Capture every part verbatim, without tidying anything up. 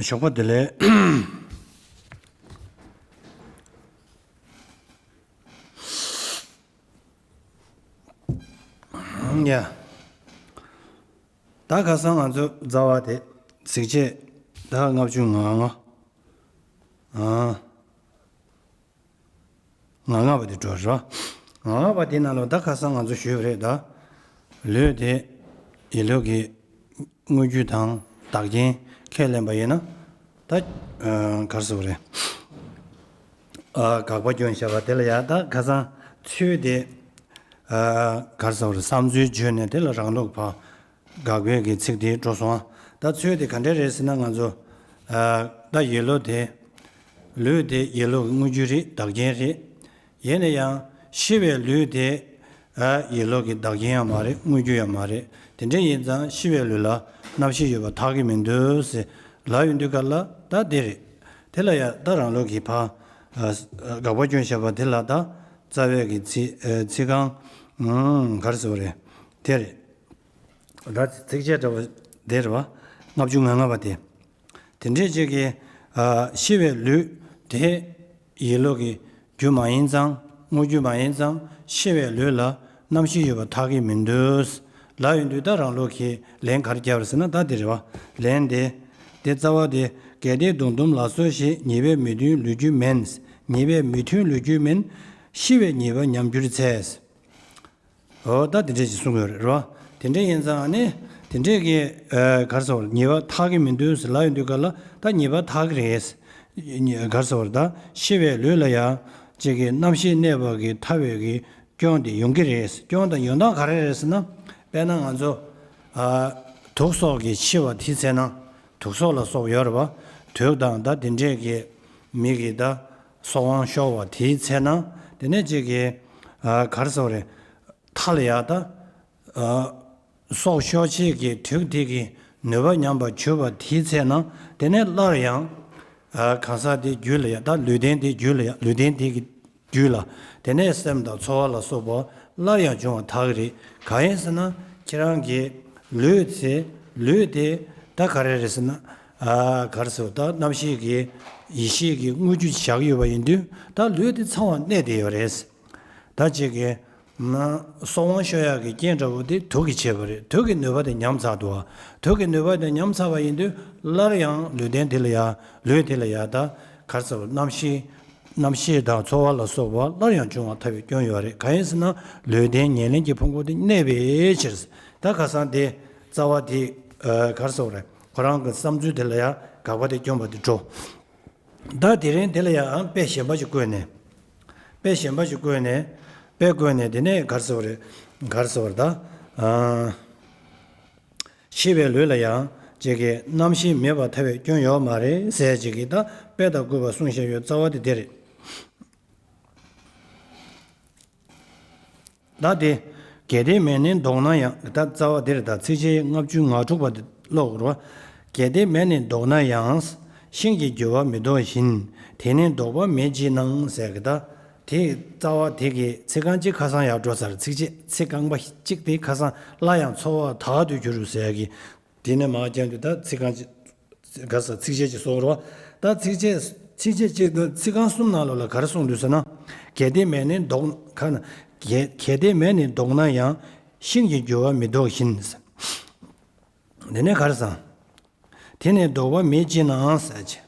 ཞོགས་པ་བདེ་ལེགས། ཡ། ད་ཁ་སང་ང་ཚོ་རྩ་བ་དེ་ཚིགས་བཅད་ད་ལྔ་བཅུ་ང་ལྔ། ཨ། ང་ལྔ་པ་དེ་འགྲོ་རེད་བ། ང་ལྔ་པ་དེ་ནང་ལ་ད་ཁ་སང་ང་ཚོ་ཞུས་པ་རེད་ད། ལུས་དེ་ཡིད་ལུགས་ཀྱི་དངོས་རྒྱུ་དང་བདག་རྐྱེན་ཁས་ལེན་པ་ཡིན་ན། ད་ཨ་ག་རེ་ཟེར་དགོས་རེད། ཨ་དགག་པ་སྐྱོན་བཞག་པ་དེ་ལ་ཡ་ད་ཁ་སང་ཚུལ་དེ་ཨ་ག་རེ་ཟེར་དགོས་རེད། བསམ་ཚུལ་བརྗོད་ནས་དེ་ལ་རང་ལུགས་ཕར་དགག་པའི་གི་ཚིག་དེ་འགྲོ་སོང་ཨ། ད་ཚུལ་དེ་ག་འདྲ་རེད་ཟེར་ན་ང་ཚོ་ཨ་ད་ཡིད་ལུགས་དེ། ལུས་དེ་ཡིད་ལུགས་དངོས་རྒྱུ་རེད། བདག་རྐྱེན་རེད། ཡིན་ན་ཡང་ཤི་བའི་ལུས་དེ་ཨ་ཡིད་ལུགས་ཀྱི་བདག་རྐྱེན་ཡང་མ་རེད། དངོས་རྒྱུ་ཡང་མ་རེད། དེ་འདྲ་ཡིན་ཙང་ཤི་བའི་ལུས་ལ་རྣམ་ཤེས་ཡོད་པར་ཐལ་གྱི་མི་འདུག་ཟེར་ལབ་ཡོང་དུས་སྐབས་ལ་ད་དེ་རེད། དེ་ལ་ཡང་ད་རང་ལུགས་ཀྱི་ཕར་ཨ་དགག་པ་སྐྱོན་བཞག་པ་དེ་ལ་ད་རྩ་བའི་གི་ཚིག་ཨ་ཚིག་རྐང་ཨུམ་ག་རེ་ཟེར་དགོས་རེད། དེ་རེད། ད་ཚིགས་བཅད་འདྲ་བ་དེ་རེད་བ། ལྔ་བཅུ་ང་ལྔ་པ་དེ། དེ་འདྲས་ཅིག་གིས་ཨ་ཤི་བའི་ལུས་དེ་ཡིད་ལུགས་ཀྱི་རྒྱུ་མ་ཡིན་ཙང་དངོས་རྒྱུ་མ་ཡིན་ཙང་ཤི་བའི་ལུས་ལ་རྣམ་ཤེས་ཡོད་པར་ཐལ་གྱི་མི་འདུག་ལབ་ཡོང་དུས་ད་རང་ལུགས་ཀྱིས་ལན་ག་རེ་བརྒྱབ་རེད་ཟེར་ན་ད་དེ་རེད་བ། ལན་དེ། དེ་རྩ་བ་དེ། གལ་ཏེ་འདུག་སྡོམ་ལ་སོགས་ཤིག་ཉེས་པའི་མི་མཐུན་ལུས་རྒྱུ་མིན། ཉེས་པའི་མི་མཐུན་ལུས་རྒྱུ་མིན། ཤི་བའི་ཉེས་པ་ཉམས་གྱུར་ཚེ། འོ་ད་དེ་འདྲས་ཞིག་གསུངས་ཡོད་རེད་རོ། དེ་འདྲས་ཡིན་ཙང་ཨ་ནི། དེ་འདྲས་ཀྱི་ཨ་ག་རེ་ཟེར་དགོས་རེད། ཉེས་པ་ཐལ་གྱི་མི་འདུག་ཟེར་ལབ་ཡོང་དུས་སྐབས་ལ་ད་ཉེས་པ་ཐལ་གྱི་རེད། ག་རེ་ཟེར་དགོས་རེད། ད་ཤི་བའི་ལུས་ལ་ཡང་གཅིག་གི་རྣམ་ཤེས་གནས་པ་གི་ཐལ་བའི་གི་སྐྱོན་དེ་ཡོང་གི་རེད། སྐྱོན་དང་ཡོང་སྟངས་ག་རེ་རེད་ཟེར་ན། དཔེར་ན་ང་ཚོ་ཨ་དུག་སོགས་ཀྱིས་འཆི་བ་དེའི་ཚེ་ན། དུག་སོགས་ལ་སོགས་ཡོད་རེད་བ། དུག་དང་ད་དེ་འདྲས་ཀྱི་མི་གི་ད་སྲོག་དབང་ཤོར་བ་དེའི་ཚེ་ན། དེ་ནས་གཅིག་གི་ཨ་ག་རེ་ཟེར་དགོས་རེད། མཐའ་ལ་ཡ་ད་ཨ་སྲོག་ཤོར་བྱེད་ཀྱི་དུག་དེ་གི་ནུས་པ་ཉམས་པར་གྱུར་པ་དེའི་ཚེ་ན། དེ་ནས་སླར་ཡང་ཨ་གང་ཟག་དེའི་རྒྱུད་ལ་ཡ་ད་ལུས་རྟེན་དེའི་རྒྱུད་ལ་ཡ་ལུས་རྟེན་དེ་གི་རྒྱུད་ལ། དེ་ནས་སེམས་དང་ཚོར་བ་ལ་སོགས་པ་སླར་ཡང་འབྱུང་བ་དག་རེད། གང་ཡིན་ཟེར་ན་ཁྱེད་རང་གི་ལུས་ཚེ་ལུས་དེ་ད་ག་རེ་རེད་ཟེར་ན། ཨ་ག་རེ་ཟེར་ད་རྣམ་ཤེས་ཀྱི་ཡེ་ཤེས་ཀྱི་དངོས་རྒྱུ་བཞག་ཡོད་པ་ཡིན་དུས་ད་ལུས་དེ་ཚང་བ་གནས་བསྡད་ཡོད་རེད། ད་གཅིག་གི་ན་སྲོག་དབང་ཤོར་ཡག་གི་རྐྱེན་འདྲ་བོ་དེ་དུག་གིས་བྱས་པ་རེད། དུག་གི་ནུས་པ་དེ་ཉམས་ཚར་འདུག་བ། དུག་གི་ནུས་པ་དེ་ཉམས་ཚར་བ་ཡིན་དུས་སླར་ཡང་ལུས་རྟེན་དེ་ལ་ཡ་ལུས་དེ་ལ་ཡ་ད་ག་རེ་ཟེར་རྣམ་ཤེས། རྣམ་ཤེས་དང་ཚོར་བ་ལ་སོགས་པ་སླར་ཡང་འབྱུང་བར་ཐལ་བའི་སྐྱོན་ཡོད་རེད། གང་ཡིན་ཟེར་ན་ལུས་རྟེན་ཉེར་ལེན་གྱི་ཕུང་པོ་དེ་གནས་པའི་ཕྱིར། ད་ཁ་སང་དེ་རྩ་བ་དེ་ཨ་ག་རེ་ཟེར་དགོས་རེད། ཁོ་རང་གི་བསམ་ཚུལ་དེ་ལ་ཡ་དགག་པ་དེ་སྐྱོན་པ་དེ་འགྲོ། ད་དེ་རིང་དེ་ལ་ཡང་དཔེ་གཞན་པ་ཞིག་བཀོད་ནས། དཔེ་གཞན་པ་ཞིག་བཀོད་ནས། དཔེ་བཀོད་ནས་དེ་ནས་ག་རེ་ཟེར་དགོས་རེད། ག་རེ་ཟེར་དགོས་རེད་ད། ཨ། ཤི་བའི་ལུས་ལ་ཡང་ཅིག་གི་རྣམ་ཤེས་མེད་པར་ཐལ་བའི་སྐྱོན་ཡོད་མ་རེད་ཟེར་ཅིག་གི་ད་དཔེ་དང་བཀོད་པ་གསུངས་བཞག་ཡོད། རྩ་བ་དེ་དེ་རེད། ད་དེ། གལ་ཏེ་མེད་ནི་བཟློག་ན་ཡང་། ད་རྩ་བ་འདིར་ད་ཚིགས་བཅད་ལྔ་བཅུ་ང་དྲུག་པ་འདི་ཀློག་རོ། གལ་ཏེ་མེད་ནི་བཟློག་ན་ཡང་། ཤིང་གི་རྒྱུ་བ་མི་ལྡོག་བཞིན། དེ་ནི་བཟློག་པ་མེད་ཅི་སྣང་ཟེར་གི་ད། དེ་རྩ་བ་དེ་གི་ཚིག་རྐང་གཅིག་ཁ་སང་ཡར་འགྲོ་ཚར། ཚིགས་བཅད་ཚིག་རྐང་པ་གཅིག་དེ་ཁ་སང་སླར་ཡང་ཚོར་བ་དག་ཏུ་གྱུར་ཟེར་གི། དེ་ནས་མར་བརྒྱབ་དུས་ད་ཚིག་རྐང་གཅིག་ག་ས་ཚིགས་བཅད་ཅིག་སོགས་རེད་བ། ད་ཚིགས་བཅད་ཚིགས་བཅད་གཅིག་ཏུ་ཚིག་རྐང་གསུམ་ནང་ལོགས་ལ་ག་རེ་གསུངས་འདུག་ཟེར་ན། གལ་ཏེ་མེད་ནི་བཟློག་ཁ་ན། གལ་གལ་ཏེ་མེད་ནི་བཟློག་ན་ཡང་། ཤིང་གི་རྒྱུ་བ་མི་ལྡོག་བཞིན། དེ་ནས་ག་རེ་ཟེར། དེ་ནི་བཟློག་པ་མེད་ཅི་སྣང་ཟེར་ཅིག་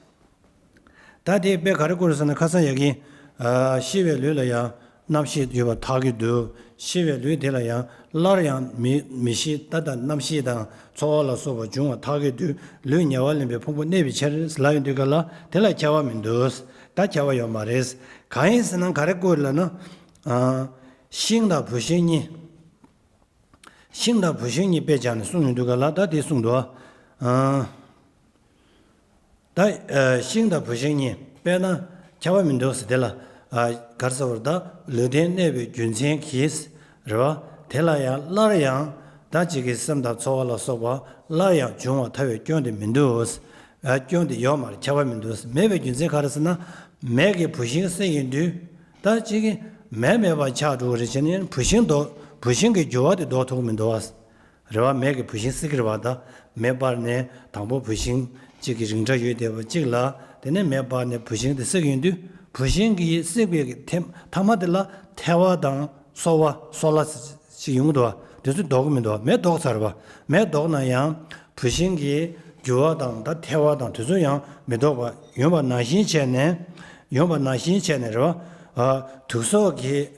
ད་དེ་དཔེ་ག་རེ་བཀོད་རེད་ཟེར་ན་ཁ་སང་ཡ་གི། ཨ་ཤི་བའི་ལུས་ལ་ཡང་རྣམ་ཤེས་ཡོད་པར་ཐལ་གྱི་འདུག་ཤི་བའི་ལུས་དེ་ལ་ཡང་སླར་ཡང་མི་མི་ཤི་ད་ལྟ་རྣམ་ཤེས་དང་ཚོར་བ་ལ་སོགས་པ་འབྱུང་བར་ཐལ་གྱི་འདུག་ལུས་ཉེ་བར་ལེན་པའི་ཕུང་པོ་གནས་པའི་ཕྱིར་ལབ་ཡོང་དུས་ག་ལ་དེ་ལ་ཁྱབ་པ་མི་འདུག་ད་ཁྱབ་པ་ཡོད་མ་རེད། གང་ཡིན་ཟེར་ན་ག་རེ་བཀོད་ལབ་ན། ཨ་ཤིང་དང་བུད་ཤིང་གཉིས། ཤིང་དང་བུད་ཤིང་གཉིས་དཔེ་བྱས་ནས་གསུངས་ཡོང་དུས་ག་ལ་ད་དེ་གསུངས་འདུག་ཨ། ད་ཨ་ཤིང་དང་བུད་ཤིང་གཉིས་དཔེར་ན་ཁྱབ་པ་མི་འདུག་ཟེར་དེ་ལ་ཨ་ག་རེ་ཟེར་བ་རེད། ད་ལུས་རྟེན་གནས་པའི་རྒྱུ་མཚན་གྱིས་རེད་བ། དེ་ལ་ཡང་སླར་ཡང་ད་གཅིག་གི་སེམས་དང་ཚོར་བ་ལ་སོགས་པ་སླར་ཡང་འབྱུང་བར་ཐལ་བའི་སྐྱོན་དེ་མི་འདུག་ཨ་སྐྱོན་དེ་ཡོད་མ་རེད། ཁྱབ་པ་མི་འདུག་མེད་པའི་རྒྱུ་མཚན་ག་རེ་ཟེར་ན། མེ་གིས་བུད་ཤིང་བསྲེགས་ཡོང་དུས་ད་གཅིག་གི་མེ་མེད་པ་ཆགས་འགྲོ་གི་རེད། བྱས་ནས་བུད་ཤིང་ལྡོག་བུད་ཤིང་གི་རྒྱུ་བ་དེ་ལྡོག་ཐུབ་ཀྱི་མི་འདུག་བ། རེད་བ། མེ་གིས་བུད་ཤིང་བསྲེགས་ཀྱི་རེད་བ། ད་མེ་སྤར་ནས་དང་པོ་བུད་ཤིང་ གཅིག་གི་རིང་ཁྲ་ཡོད་བསྡད་པ་གཅིག་ལ། དེ་ནས་མེ་སྤར་ནས་བུད་ཤིང་དེ་བསྲེགས་ཡོང་དུས། བུད་ཤིང་གིས་བསྲེགས་པའི་ཐེམ་མཐའ་མ་དེ་ལ་ཐལ་བ་དང་སོལ་བ་སོལ་ལ་ཞིག་ཡོང་གི་འདུག་བ། དེ་ཚོ་ལྡོག་གི་མི་འདུག་བ། མེ་ལྡོག་ཚར་བ། མེ་ལྡོག་ན་ཡང་བུད་ཤིང་གི་རྒྱུ་བ་དང་ད་ཐལ་བ་དང་དེ་ཚོ་ཡང་མི་ལྡོག་པ་ཡོང་བ་ནང་བཞིན་བྱས་ནས། ཡོང་བ་ནང་བཞིན་བྱས་ནས་རེད་བ། དུག་སོགས་ཀྱིས།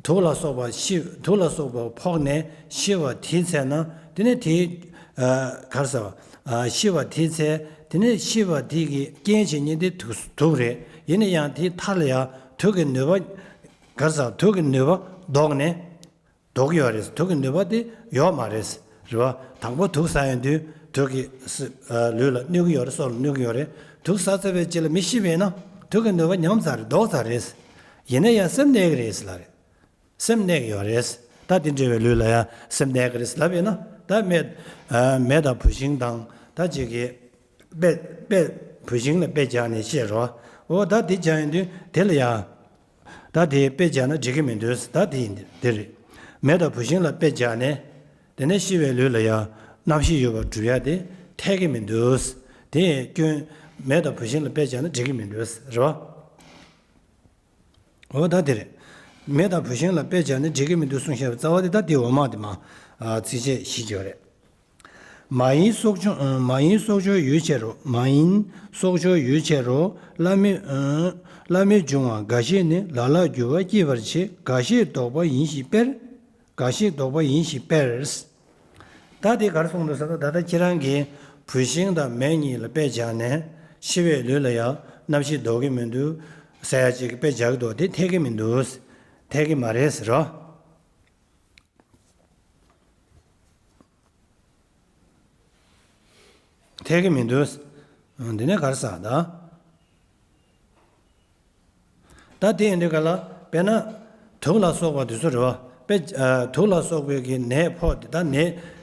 དུག་ལ་སོགས་པ་ཤི། དུག་ལ་སོགས་པ་ཕོག་ནས་ཤི་བ་དེའི་ཚེ་ན། དེ་ནས་དེའི། ཨ། ག་རེ་ཟེར་བ། ཨ། ཤི་བ་དེའི་ཚེ། དེ་ནས་ཤི་བ་དེ་གི་རྐྱེན་བྱེད་མཁན་དེ་དུག་དུག་རེད། ཡིན་ན་ཡང་དེའི་མཐའ་ལ་ཡང་དུག་གི་ནུས་པ། ག་རེ་ཟེར་བ། དུག་གི་ནུས་པ་ལྡོག་ནས། ལྡོག་གི་ཡོད་རེད། དུག་གི་ནུས་པ་དེ་ཡོད་མ་རེད། རེད་བ། དང་པོ་དུག་ཟ་ཡོང་དུས་དུག་གིས་སི། ཨ། ལུས་ལ་གནོད་ཀྱི་ཡོད་རེད། སྲོག་ལ་གནོད་ཀྱི་ཡོད་རེད། དུག་ཟ་ཚར་བའི་རྗེས་ལ་མི་ཤི་བས་ན། དུག་གི་ནུས་པ་ཉམས་ཚར་རེད། ལྡོག་ཚར་རེད། ཡིན་ན་ཡང་སེམས་གནས་ཀྱི་རེད་ཟེར་ལབ་རེད། སེམས་གནས་ཀྱི་ཡོད་རེད། ད་དེ་འདྲ་བའི་ལུས་ལ་ཡང་སེམས་གནས་ཀྱི་རེད་ལབ་ཡིན་ན། ད་མེ། ཨ། མེ་དང་བུད་ཤིང་དང་ད་ཅིག་གི་དཔེ། དཔེ། བུད་ཤིང་ལ་དཔེ་སྦྱར་ནས་བཤད་རོགས། འོ་ད་དེ་སྦྱར་ཡོང་དུས་དེ་ལ་ཡང་། ད་དེ་དཔེ་སྦྱར་ན་འགྲིག་གི་མི་འདུག་ད་དེ་ཡིན་དེ་རེད། མེ་དང་བུད་ཤིང་ལ་དཔེ་སྦྱར་ནས། དེ་ནས་ཤི་བའི་ལུས་ལ་ཡང་རྣམ་ཤེས་ཡོད་པར་སྒྲུབ་ཡ་དེ་འཐད་ཀྱི་མི་འདུག་དེ་སྐྱོན། མེ་དང་བུད་ཤིང་ལ་དཔེ་སྦྱར་ན་འགྲིག་གི་མི་འདུག་རེད་བ། འོ་ད་དེ་རེད། མེ་དང་བུད་ཤིང་ལ་དཔེ་སྦྱར་ནས་འགྲིག་གི་མི་འདུག་གསུངས་བཞག་པའི་རྩ་བ་དེ་ད་དེ་འོག་མ་དེ་མ། ཨ། ཚིགས་བཅད་བཞི་ཡོད་རེད། མ་ཡིན་སྲོག་གཅོད། མ་ཡིན་སྲོག་གཅོད་ཡོད་ཕྱིར་རོ། མ་ཡིན་སྲོག་གཅོད་ཡོད་ཕྱིར་རོ། སླ་མོས། སླ་མོས་འབྱུང་བ་འགའ་ཞིག་ནི། ལ་ལར་འགྱུར་བ་སྐྱེད་པར་བྱེད། འགའ་ཞིག་ལྡོག་པ་ཡིན་ཞིང་དཔེར། འགའ་ཞིག་ལྡོག་པ་ཡིན་ཞིང་དཔེར། ད་དེ་ག་རེ་གསུངས་འདུག་ཟེར་ན། ད་ལྟ་ཁྱེད་རང་གིས་བུད་ཤིང་དང་མེ་གཉིས་ལ་དཔེ་སྦྱར་ནས། ཤི་བའི་ལུས་ལ་ཡང་རྣམ་ཤེས་ལྡོག་གི་མི་འདུག་ཟེར་ཡ་ཅིག་གི་དཔེ་སྦྱར་གི་འདུག་དེ་འཐད་ཀྱི་མི་འདུག་འཐད་ཀྱི་མ་རེད་ཟེར་རོ། འཐད་ཀྱི་མི་འདུག་འདི་ནས་ག་རེ་ཟེར་ད། ད་དེ་ཡིན་དུས་ག་ལ། དཔེར་ན། དུག་ལ་སོགས་པ་དེ་ཚོ་རེད་བ། དཔེ། ཨ། དུག་ལ་སོགས་པའི་གི་ནད་ཕོག་དེ་ད་ནད།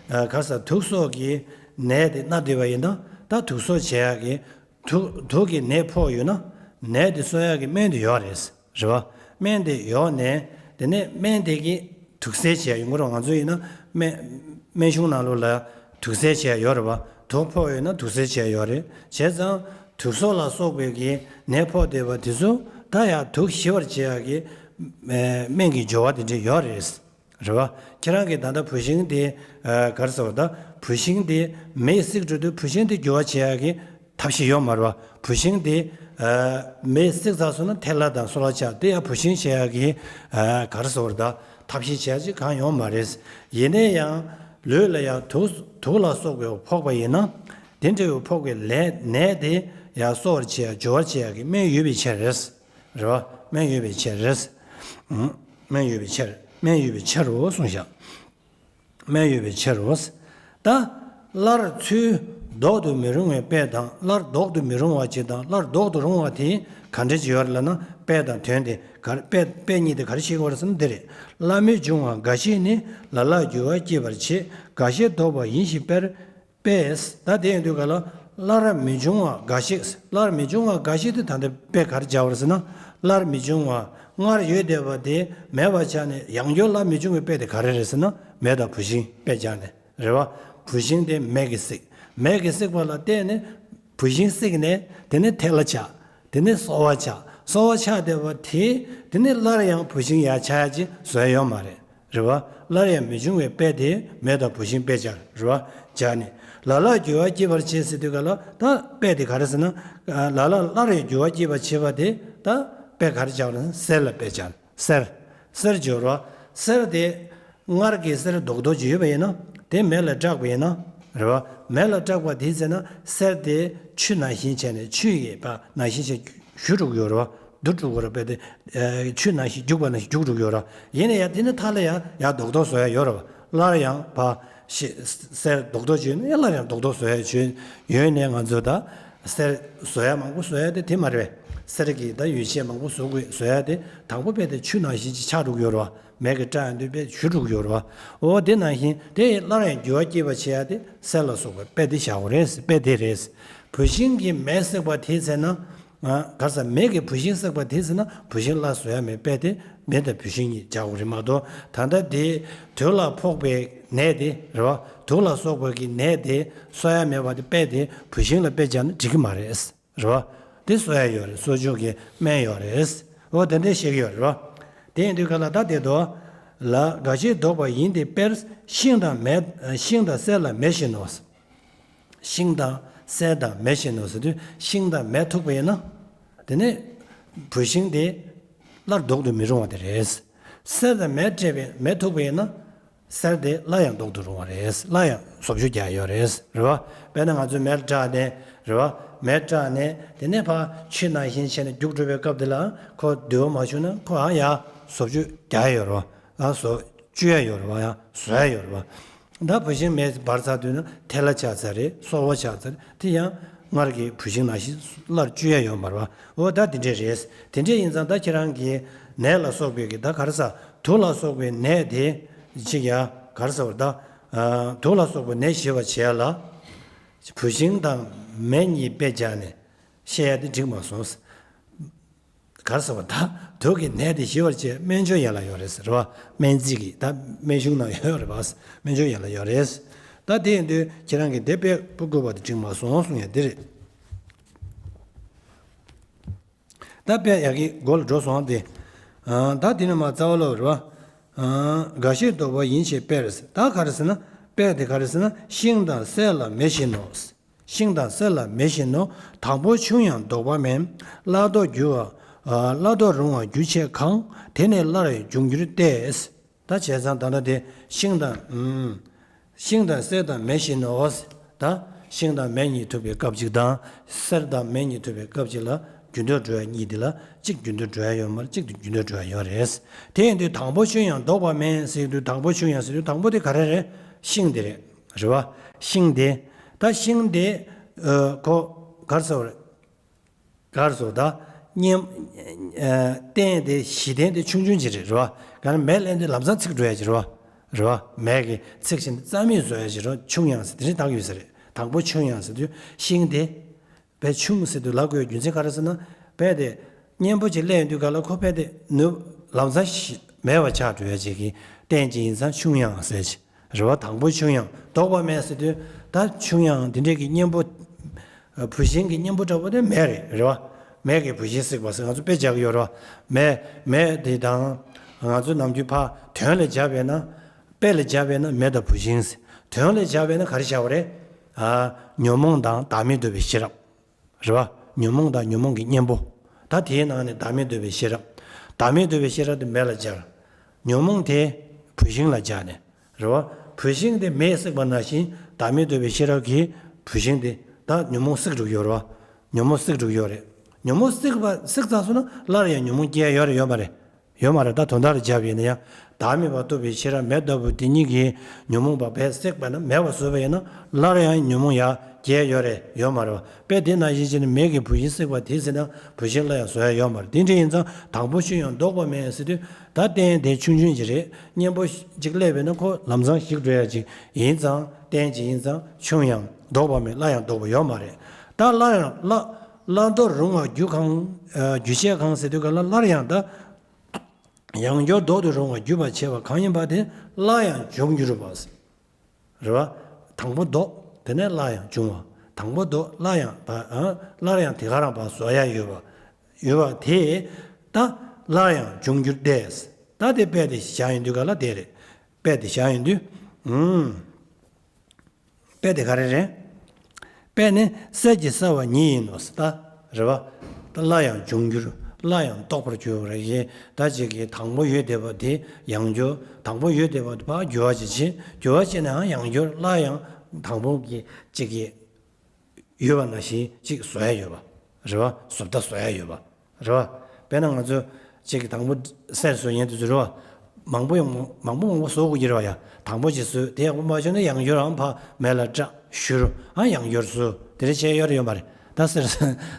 ཨ། ག་རེ་ཟེར། དུག་སོགས་ཀྱི་ནད་དེ་མནར་བསྡད་པ་ཡིན་ན། ད་དུག་གསོ་བྱེད་ཡག་གི། དུག་དུག་གི་ནད་ཕོག་ཡོད་ན། ནད་དེ་གསོ་ཡག་གི་སྨན་དེ་ཡོད་རེད། རེད་བ། སྨན་དེ་ཡོད་ནས། དེ་ནས་སྨན་དེ་གིས་དུག་སེལ་བྱེད་ཡ་ཡོང་གི་རེད། ང་ཚོ་ཡིན་ན་སྨན། སྨན་གཞུང་ནང་ལོགས་ལ་དུག་སེལ་བྱེད་ཡ་ཡོད་རེད་བ། དུག་ཕོག་ཡོད་ན་དུག་སེལ་བྱེད་ཡ་ཡོད་རེད། བྱས་ཙང་དུག་སོགས་ལ་སོགས་པའི་གི་ནད་ཕོག་བསྡད་པ་དེ་ཚོ་ད་ཡང་དུག་ཞི་བར་བྱེད་ཡ་གི། ཨེ། སྨན་གྱི་སྦྱོར་བ་དེ་འདྲ་ཡོད་རེད། རེད་བ། ཁྱེད་རང་གིས་ད་ལྟ་བུད་ཤིང་དེ། ཨ། ག་རེ་ཟེར་བ། ད་བུད་ཤིང་དེ་མེས་བསྲེགས་འགྲོ་དུས་བུད་ཤིང་དེ་འགྱུར་བ་བྱེད་ཡ་གི་ཐབས་ཤེས་ཡོད་མ་རེད་བ། བུད་ཤིང་དེ། ཨ། མེས་བསྲེགས་ཚར་སོང་ན་ཐལ་བ་དང་སོལ་བ་ཆགས། དེ་ཡང་བུད་ཤིང་བྱེད་ཡ་གི། ཨ། ག་རེ་ཟེར་བ། ད་ཐབས་ཤེས་བྱེད་ཡ་ཅིག་གང་ཡོད་མ་རེད། ཡིན་ན་ཡང་ལུས་ལ་ཡང་དུག་དུག་ལ་སོགས་པའི་ཕོག་པ་ཡིན་ན། དེ་འདྲ་བའི་ཕོག་པའི་ལས་ནད་དེ་ཡང་གསོ་བར་བྱེད་ཡ། སྦྱོར་བར་བྱེད་ཡ་གི་སྨན་ཡོད་པའི་ཕྱིར་རེད། རེད་བ། སྨན་ཡོད་པའི་ཕྱིར་རེད། ཨང་། སྨན་ཡོད་པའི་ཕྱིར། སྨན་ཡོད་པའི་ཕྱིར་རོ་གསུངས་བཞག་སྨན་ཡོད་པའི་ཕྱིར་རོ། ད་སླར་ཚུར་ལྡོག་ཏུ་མི་རུང་བའི་དཔེ་དང་། སླར་ལྡོག་ཏུ་མི་རུང་བ་ཅིག་དང་སླར་ལྡོག་ཏུ་རུང་བ་དེ་ག་འདྲ་ཅིག་ཡོད་རེད་ལབ་ན། དཔེ་དང་དོན་དེ་ག་རེ། དཔེ། དཔེ་གཉིས་དེ་ག་རེ་བྱེད་ཀྱི་ཡོད་རེད་ཟེར་ན་འདི་རེད། སླ་མོས་འབྱུང་བ་འགའ་ཞིག་ནི། ལ་ལར་འགྱུར་བ་སྐྱེད་པར་བྱེད། འགའ་ཞིག་ལྡོག་པ་ཡིན་ཞིང་དཔེར། དཔེས། ད་དེ་ཡིན་དུས་ག་ལ། སླར་མི་འབྱུང་བ་འགའ་ཞིག་སླར་མི་འབྱུང་བ་འགའ་ཞིག་དེ་ད་ལྟ་དཔེ་ག་རེ་སྦྱར་བ་རེད་ཟེར་ན། སླར་མི་འབྱུང་བ། སྔར་ཡོད་བསྡད་པ་དེ་མེད་པ་ཆགས་ནས་ཡང་བསྐྱར་སླར་མི་འབྱུང་བའི་དཔེ་དེ་ག་རེ་རེད་ཟེར་ན། མེ་དང་བུད་ཤིང་དཔེ་སྦྱར་ནས་རེད་བ། བུད་ཤིང་དེ་མེ་གིས་བསྲེགས། མེ་གིས་བསྲེགས་པ་ལ་བརྟེན་ནས་བུད་ཤིང་བསྲེགས་ནས། དེ་ནས་ཐལ་བ་ཆགས། དེ་ནས་སོལ་བ་ཆགས། སོལ་བ་ཆགས་བསྡད་པ་དེ། དེ་ནས་སླར་ཡང་བུད་ཤིང་ཡར་ཆགས་ཡ་ཅིག་བཟོ་ཡ་ཡོད་མ་རེད། རེད་བ། སླར་ཡང་མི་འབྱུང་བའི་དཔེ་དེ་མེ་དང་བུད་ཤིང་དཔེ་སྦྱར། རེད་བ། སྦྱར་ནས། ལ་ལར་འགྱུར་བ་སྐྱེད་པར་བྱེད་ཟེར་དུས་ག་ལ། ད་དཔེ་དེ་ག་རེ་ཟེར་ན། ལ་ལར་སླར་ཡང་འགྱུར་བ་སྐྱེད་པར་བྱེད་པ་དེ། ད་དཔེ་ག་རེ་སྦྱར་ན། གསེར་ལ་དཔེ་སྦྱར། གསེར། གསེར་སྦྱོར་བ། གསེར་དེ། སྔར་གྱི་གསེར་རྡོག་རྡོག་ཅིག་ཡོད་པ་ཡིན་ན། དེ་མེ་ལ་བསྲེགས་པ་ཡིན་ན། རེད་བ། མེ་ལ་བསྲེགས་པ་དེའི་ཚེ་ན་གསེར་དེ་ཆུ་ནང་བཞིན་བྱས་ནས། ཆུ་ཡིས་པ་ནང་བཞིན་བྱས་བཞུ་འགྲོ་གི་ཡོད་རེད་བ། འདུ་འགྲོ་གི་ཡོད་རེད་བ། དཔེ་དེ། ཨ། ཆུ་ནང་བཞིན་རྒྱུག་པ་ནང་བཞིན་རྒྱུག་འགྲོ་གི་ཡོད་རེད་བ། ཡིན་ན་ཡང་དེ་ནི་མཐའ་ལ་ཡང་ཡང་རྡོག་རྡོག་བཟོ་ཡ་ཡོད་རེད་བ། སླར་ཡང་བ། ཤི། གསེར་རྡོག་རྡོག་ཅིག་ཡོད་ན་ཡང་སླར་ཡང་རྡོག་རྡོག་བཟོ་ཡ་ཅིག་ཡོད་ནས། ང་ཚོ་ད་གསེར་བཟོ་ཡ་མང་པོ་བཟོ་ཡ་དེ་དེ་མ་རེད་པས། གསེར་གྱི་ད་ཡོ་བྱད་མང་པོ་བཟོ་དགོས། བཟོ་ཡ་དེ་དང་པོ་དཔེ་དེ་ཆུ་ནང་བཞིན་ཅིག་ཆགས་འགྲོ་གི་ཡོད་རེད་བ། མེ་གིས་བསྲེགས་ཡོང་དུས་དཔེ་བཞུ་འགྲོ་གི་ཡོད་རེད་བ། འོ་དེ་ནང་བཞིན་དེ་སླར་ཡང་འགྱུར་བ་སྐྱེད་པར་བྱེད་ཡ་དེ་གསེར་ལ་སོགས་པའི་དཔེ་དེ་བཞག་པ་རེད། དཔེ་དེ་རེད། བུད་ཤིང་གིས་མེ་བསྲེགས་པ་དེའི་ཚེ་ན། ཨ། ག་རེ་ཟེར། མེ་གིས་བུད་ཤིང་བསྲེགས་པ་དེའི་ཚེ་ན་བུད་ཤིང་སླར་བཟོ་ཡ་མེད། དཔེ་དེ་ མེ་དང་བུད་ཤིང་གཉིས་སྦྱར་དགོས་རེད་མ་གཏོགས། ད་ལྟ་དེ་དུག་ལ་ཕོག་པའི་ནད་དེ་རེད་བ། དུག་ལ་སོགས་པའི་གི་ནད་དེ་གསོ་ཡ་མེད་པ་དེ་དཔེ་དེ་བུད་ཤིང་ལ་དཔེ་སྦྱར་ན་འགྲིག་གི་མ་རེད། རེད་བ། དེ་གསོ་ཡ་ཡོད་རེད། གསོ་སྦྱོང་གི་སྨན་ཡོད་རེད། འོ་དེ་འདྲ་བཤད་ཀྱི་ཡོད་རེད་བ། དེ་ཡིན་དུས་ག་ལ་ད་དེ་དོ། ལ་འགའ་ཞིག་བཟློག་པ་ཡིན་ཏེ། དཔེར་ཤིང་དང་མེ། ཤིང་དང་གསེར་ལ་མེ་བཞིན་ནོ། ཤིང་དང་གསེར་དང་མེ་བཞིན་ནོ་ཟེར་དུས། ཤིང་དང་མེ་ཐུག་པ་ཡིན་ན། དེ་ནི་བུད་ཤིང་དེ་སླར་ལྡོག་ཏུ་མི་རུང་བ་དེ་རེད། གསེར་དང་མེ་སྤྲད་པའི་མེ་ཐུག་པ་ཡིན་ན། གསེར་དེ་སླར་ཡང་ལྡོག་ཏུ་རུང་བ་རེད། སླར་ཡང་བཟོ་བཅོས་རྒྱག་ཡོད་རེད། རེད་བ། དཔེར་ན་ང་ཚོས་མེ་སྲེག་ནས། རེད་བ། མེ་སྲེག་ནས་དེ་ནས་ཕར་ཆུ་ནང་བཞིན་བྱས་ནས་རྒྱུག་འགྲོ་བའི་སྐབས་དེ་ལ་ཁོ་དུ་བ་མ་བྱུང་ན་ཁོ་ཨ་ཡ་བཟོ་བཅོས་རྒྱག་ཡོད་རེད་བ། ཨ་བཟོ་བཅོས་ཡ་ཡོད་རེད་བ། ཡང་བཟོ་ཡ་ཡོད་རེད་བ། ད་བུད་ཤིང་མེ་འབར་ཚར་དུས་ན་ཐལ་བ་ཆགས་ཚར་རེད། སོལ་བ་ཆགས་ཚར་རེད། དེ་ཡང་སྔར་གྱི་བུད་ཤིང་ནང་བཞིན་སླར་བཅོས་ཡ་ཡོད་མ་རེད་བ། འོ་ད་དེ་འདྲས་རེད། དེ་འདྲས་ཡིན་ཙང་ད་ཁྱེད་རང་གིས་ནད་ལ་སོགས་པའི་གི་ད་ག་རེ་ཟ། དུག་ལ་སོགས་པའི་ནད་དེ་ཅིག་ཡ་ག་རེ་ཟ་བར་ད། ཨ། དུག་ལ་སོགས་པའི་ནད་ཞི་བར་བྱེད་ཡ་ལ། བུད་ཤིང་དང་མེ་གཉིས་དཔེ་སྦྱར་ནས་བཤད་ཡ་དེ་འགྲིག་མ་སོང་། ག་རེ་ཟེར་བ། ད་དུག་གི་ནད་དེ་ཞི་བར་བྱེད་སྨན་སྦྱོར་ཡན་ལག་ཡོད་རེད་ཟེར་བ། སྨན་རྩིས་ཀྱི་ད་སྨན་གཞུང་ནང་ཡོད་རེད་བ། སྨན་སྦྱོར་ཡན་ལག་ཡོད་རེད། ད་དེ་ཡིན་དུས་ཁྱེད་རང་གིས་དེ་དཔེ་ཕུལ་དགོས་པ་དེ་འགྲིག་མ་སོང་གསུང་ཡ་དེ་རེད། ད་དཔེ་ཡག་གི་མགོ་ལ་འགྲོ་སོང་དེ། ཨ། ད་དེ་ནས་མར་རྩ་བ་ལ་རེད་བ། ཨ། འགའ་ཞིག་བཟློག་པ་ཡིན་ཞེས་དཔེར། ད་ག་རེ་ཟེར་ན། དཔེ་དེ་ག་རེ་ཟེར་ན་ཤིང་དང་གསེར་ལ་མེ་བཞིན་ནོ། ཤིང་དང་གསེར་ལ་མེ་བཞིན་ནོ། དང་པོ་ཆུང་ཡང་བཟློག་པ་མེད། སླར་ལྡོག་འགྱུར་བ། ཨ། སླར་ལྡོག་རུང་བ་རྒྱུ་ཆས་གང་། དེ་ནི་སླར་ཡང་འབྱུང་འགྱུར་ཏེ། ད་བྱས་ཙང་ད་ལྟ་དེ་ཤིང་དང་། ཨུམ། ཤིང་དང་གསེར་དང་མེ་བཞིན་ནོ། ད་ཤིང་དང་མེ་གཉིས་ཐུག་པའི་སྐབས་གཅིག་དང་། གསེར་དང་མེ་གཉིས་ཐུག་པའི་སྐབས་གཅིག་ལ་འགྱུར་ལྡོག་འགྲོ་ཡ་གཉིས་དེ་ལ་གཅིག་འགྱུར་ལྡོག་འགྲོ་ཡ་ཡོད་མ་རེད། གཅིག་དེ་འགྱུར་ལྡོག་འགྲོ་ཡ་ཡོད་རེད། དེ་ཡིན་དུས་དང་པོ་ཆུང་ཡང་བཟློག་པ་མེད་ཟེར་དུས། དང་པོ་ཆུང་ཡང་ཟེར་དུས་དང་པོ་དེ་ག་རེ་རེད། ཤིང་དེ་རེད། རེད་བ། ཤིང་དེ། ད་ཤིང་དེ། ཨ། ཁོ་ག་རེ་ཟེར་བ་རེད། ག་རེ་ཟེར་བ། ད་གཉེན། ཨ། རྟེན་དེ་གཞི་རྟེན་དེ་ཆུང་ཆུང་ཅིག་རེད། རེད་བ། ག་རེ་མེ་ལེན་དུས་ལམ་སང་ཚིག་འགྲོ་ཡ་ཅིག་རེད་བ། རེད་བ། མེ་གི་ཚིག་བཞིན་རྩ་མེད་བཟོ་ཡ་ཅིག་རེད། ཆུང་ཡང་ཟེར་དེ་རིང་བཏགས་ཡོད་ས་རེད། དང་པོ་ཆུང་ཡང་ཟེར་དུས་ཤིང་དེ། དཔེ་ཆུང་ཟེར་དུས་ལབ་དགོས་རྒྱུ་མཚན་ག་རེ་ཟེར་ན། དཔེ་དེ་གཉེན་པོ་ཅིག་སླེབས་ཡོང་དུས་ག་ལ་ཁོ་དཔེ་དེ་ནུབ། ལམ་སང་ཞི་མེད་པ་ཆགས་འགྲོ་ཡ་ཅིག་གི་རྟེན་ཅིག་ཡིན་ཙང་ཆུང་ཡང་ཟེར་ཅིག་རེད་བ། དང་པོ་ཆུང་ཡང་བཟློག་པ་མེད་ཟེར་དུས། ད་ཆུང་ཡང་དེ་འདྲས་ཀྱི་གཉེན་པོ། བུད་ཤིང་གི་གཉེན་པོ་འདྲ་པོ་དེ་མེ་རེད། རེད་བ། མེ་གིས་བུད་ཤིང་བསྲེགས་པ་ཟེར་ང་ཚོ་དཔེ་རྒྱག་གི་ཡོད་རེད་བ། མེ། མེ་དེ་དང་། ང་ཚོ་ནམ་རྒྱུན་ཕར་དོན་ལ་སྦྱར་བས་ན། དཔེ་ལ་སྦྱར་བས་ན་མེ་དང་བུད་ཤིང་ཟེར། དོན་ལ་སྦྱར་བས་ན་ག་རེ་སྦྱར་བ་རེད། ཨ། ཉོན་མོངས་དང་བདག་མེད་རྟོགས་པའི་ཤེས་རབ། རེད་བ། ཉོན་མོངས་དང་ཉོན་མོངས་ཀྱི་གཉེན་པོ། ད་དེའི་ནང་ནས་བདག་མེད་རྟོགས་པའི་ཤེས་རབ། བདག་མེད་རྟོགས་པའི་ཤེས་རབ་དེ་མེ་ལ་སྦྱར། ཉོན་མོངས་དེ་བུད་ཤིང་ལ་སྦྱར་ནས། རེད་བ། བུད་ཤིང་དེ་མེས་བསྲེགས་པ་ནང་བཞིན་བདག་མེད་རྟོགས་པའི་ཤེས་རབ་ཀྱིས་བུད་ཤིང་དེ་ད་ཉོན་མོངས་བསྲེགས་འགྲོ་གི་ཡོད་རེད་བ། ཉོན་མོངས་བསྲེགས་འགྲོ་གི་ཡོད་རེད། ཉོན་མོངས་བསྲེགས་པ་བསྲེགས་ཚར་སོང་ན་སླར་ཡང་ཉོན་མོངས་སྐྱེ་ཡ་ཡོད་རེད་ཡོད་མ་རེད། ཡོད་མ་རེད། ད་དོན་དག་ལ་སྦྱར་བ་ཡིན་ན་ཡང་། བདག་མེད་པ་རྟོགས་པའི་ཤེས་རབ་མེ་ལྟ་བུ་དེ་ཉིད་ཀྱིས་ཉོན་མོངས་པ་བས་བསྲེགས་པ་ན་མེད་པ་བཟོས་པ་ཡིན་ན་སླར་ཡང་ཉོན་མོངས་ཡར་སྐྱེ་ཡོད་རེད་ཡོད་མ་རེད་བ། དཔེ་དེ་ནང་བཞིན་བྱས་ནས་མེ་གིས་བུད་ཤིང་བསྲེགས་པ་དེ་ཟེར་ན་བུད་ཤིང་སླར་ཡང་བཟོ་ཡ་ཡོད་མ་རེད། དེ་འདྲ་ཡིན་ཙང་དང་པོ་ཆུང་ཡང་བཟློག་པ་མེད་ཟེར་དུས། ད་རྟེན་དེ་ཆུང་ཆུང་ཅིག་རེད། གཉེན་པོ་ཅིག་སླེབས་པས་ན་ཁོ་ལམ་སང་ཞིག་འགྲོ་ཡ་ཅིག་ཡིན་ཙང་རྟེན་ཅིག་ཡིན་ཙང་ཆུང་ཡང་བཟློག་པ་མེད། སླར་ཡང་བཟློག་པ་ཡོད་མ་རེད། ད་སླར་ཡང་སླར་སླར་ལྡོག་རུང་བ་རྒྱུ་གང་། ཨ། རྒྱུ་ཆས་གང་ཟེར་དུས་ག་ལ་སླར་ཡང་ད། ཡང་བསྐྱར་ལྡོག་ཏུ་རུང་བར་གྱུར་པར་བྱེད་པ་གང་ཡིན་པ་དེ་སླར་ཡང་འབྱུང་འགྱུར་བ། རེད་བ། དང་པོ་ལྡོག་དེ་ནས་སླར་ཡང་འབྱུང་བ། དང་པོ་ལྡོག་སླར་ཡང་བ། ཨ། སླར་ཡང་དེ་ག་རང་བ་བཟོ་ཡ་ཡོད་པ། ཡོད་པ་དེ། ད་སླར་ཡང་འབྱུང་འགྱུར་ཏེ། ད་དེ་དཔེ་དེ་བཞག་ཡོང་དུས་ག་ལ་དེ་རེད། དཔེ་དེ་བཞག་ཡོང་དུས། ཨུམ། དཔེ་དེ་ག་རེ་རེད། དཔེ་ནི་གསེར་གྱི་སྲ་བ་ཉིད་ཡིན་ནོ། ད་རེད་བ། ད་སླར་ཡང་འབྱུང་འགྱུར། སླར་ཡང་ལྡོག་པར་འགྱུར་བ་རེད། ད་ཅིག་གི་དང་པོ་ཡོད་བསྡད་པ་དེ་ཡང་བསྐྱར། དང་པོ་ཡོད་བསྡད་པ་དེ་ཕར་འགྱུར་བ་ཅིག་བྱེད། འགྱུར་བ་བྱས་ནའང་ཡང་བསྐྱར་སླར་ཡང་དང་པོ་གི་ཅིག་གི་ཡོད་པ་ནང་བཞིན་ཅིག་བཟོ་ཡ་ཡོད་པ། རེད་བ། བཟོ་ལྟ་བཟོ་ཡ་ཡོད་པ། རེད་བ། དཔེར་ན་ང་ཚོ་གཅིག་གི་དང་པོ་གསེར་བཟོ་ཡན་དུ་ཚོད་རེད་བ། མང་པོ་ཡང་མང་པོ་མང་པོ་བཟོ་དགོས་ཀྱི་རེད་བ་ཡ། དང་པོ་གཅིག་བཟོས་དེ་ཡག་པོ་མ་བྱུང་ན་ཡང་བསྐྱར་ཨང་ཕ་མེ་ལ་བཀྲ་བཞུར་ཨང་ཡང་བསྐྱར་བཟོ་དེ་འདྲ་བྱས་ཡོད་རེད་ཡོད་མ་རེད། ད་གསེར་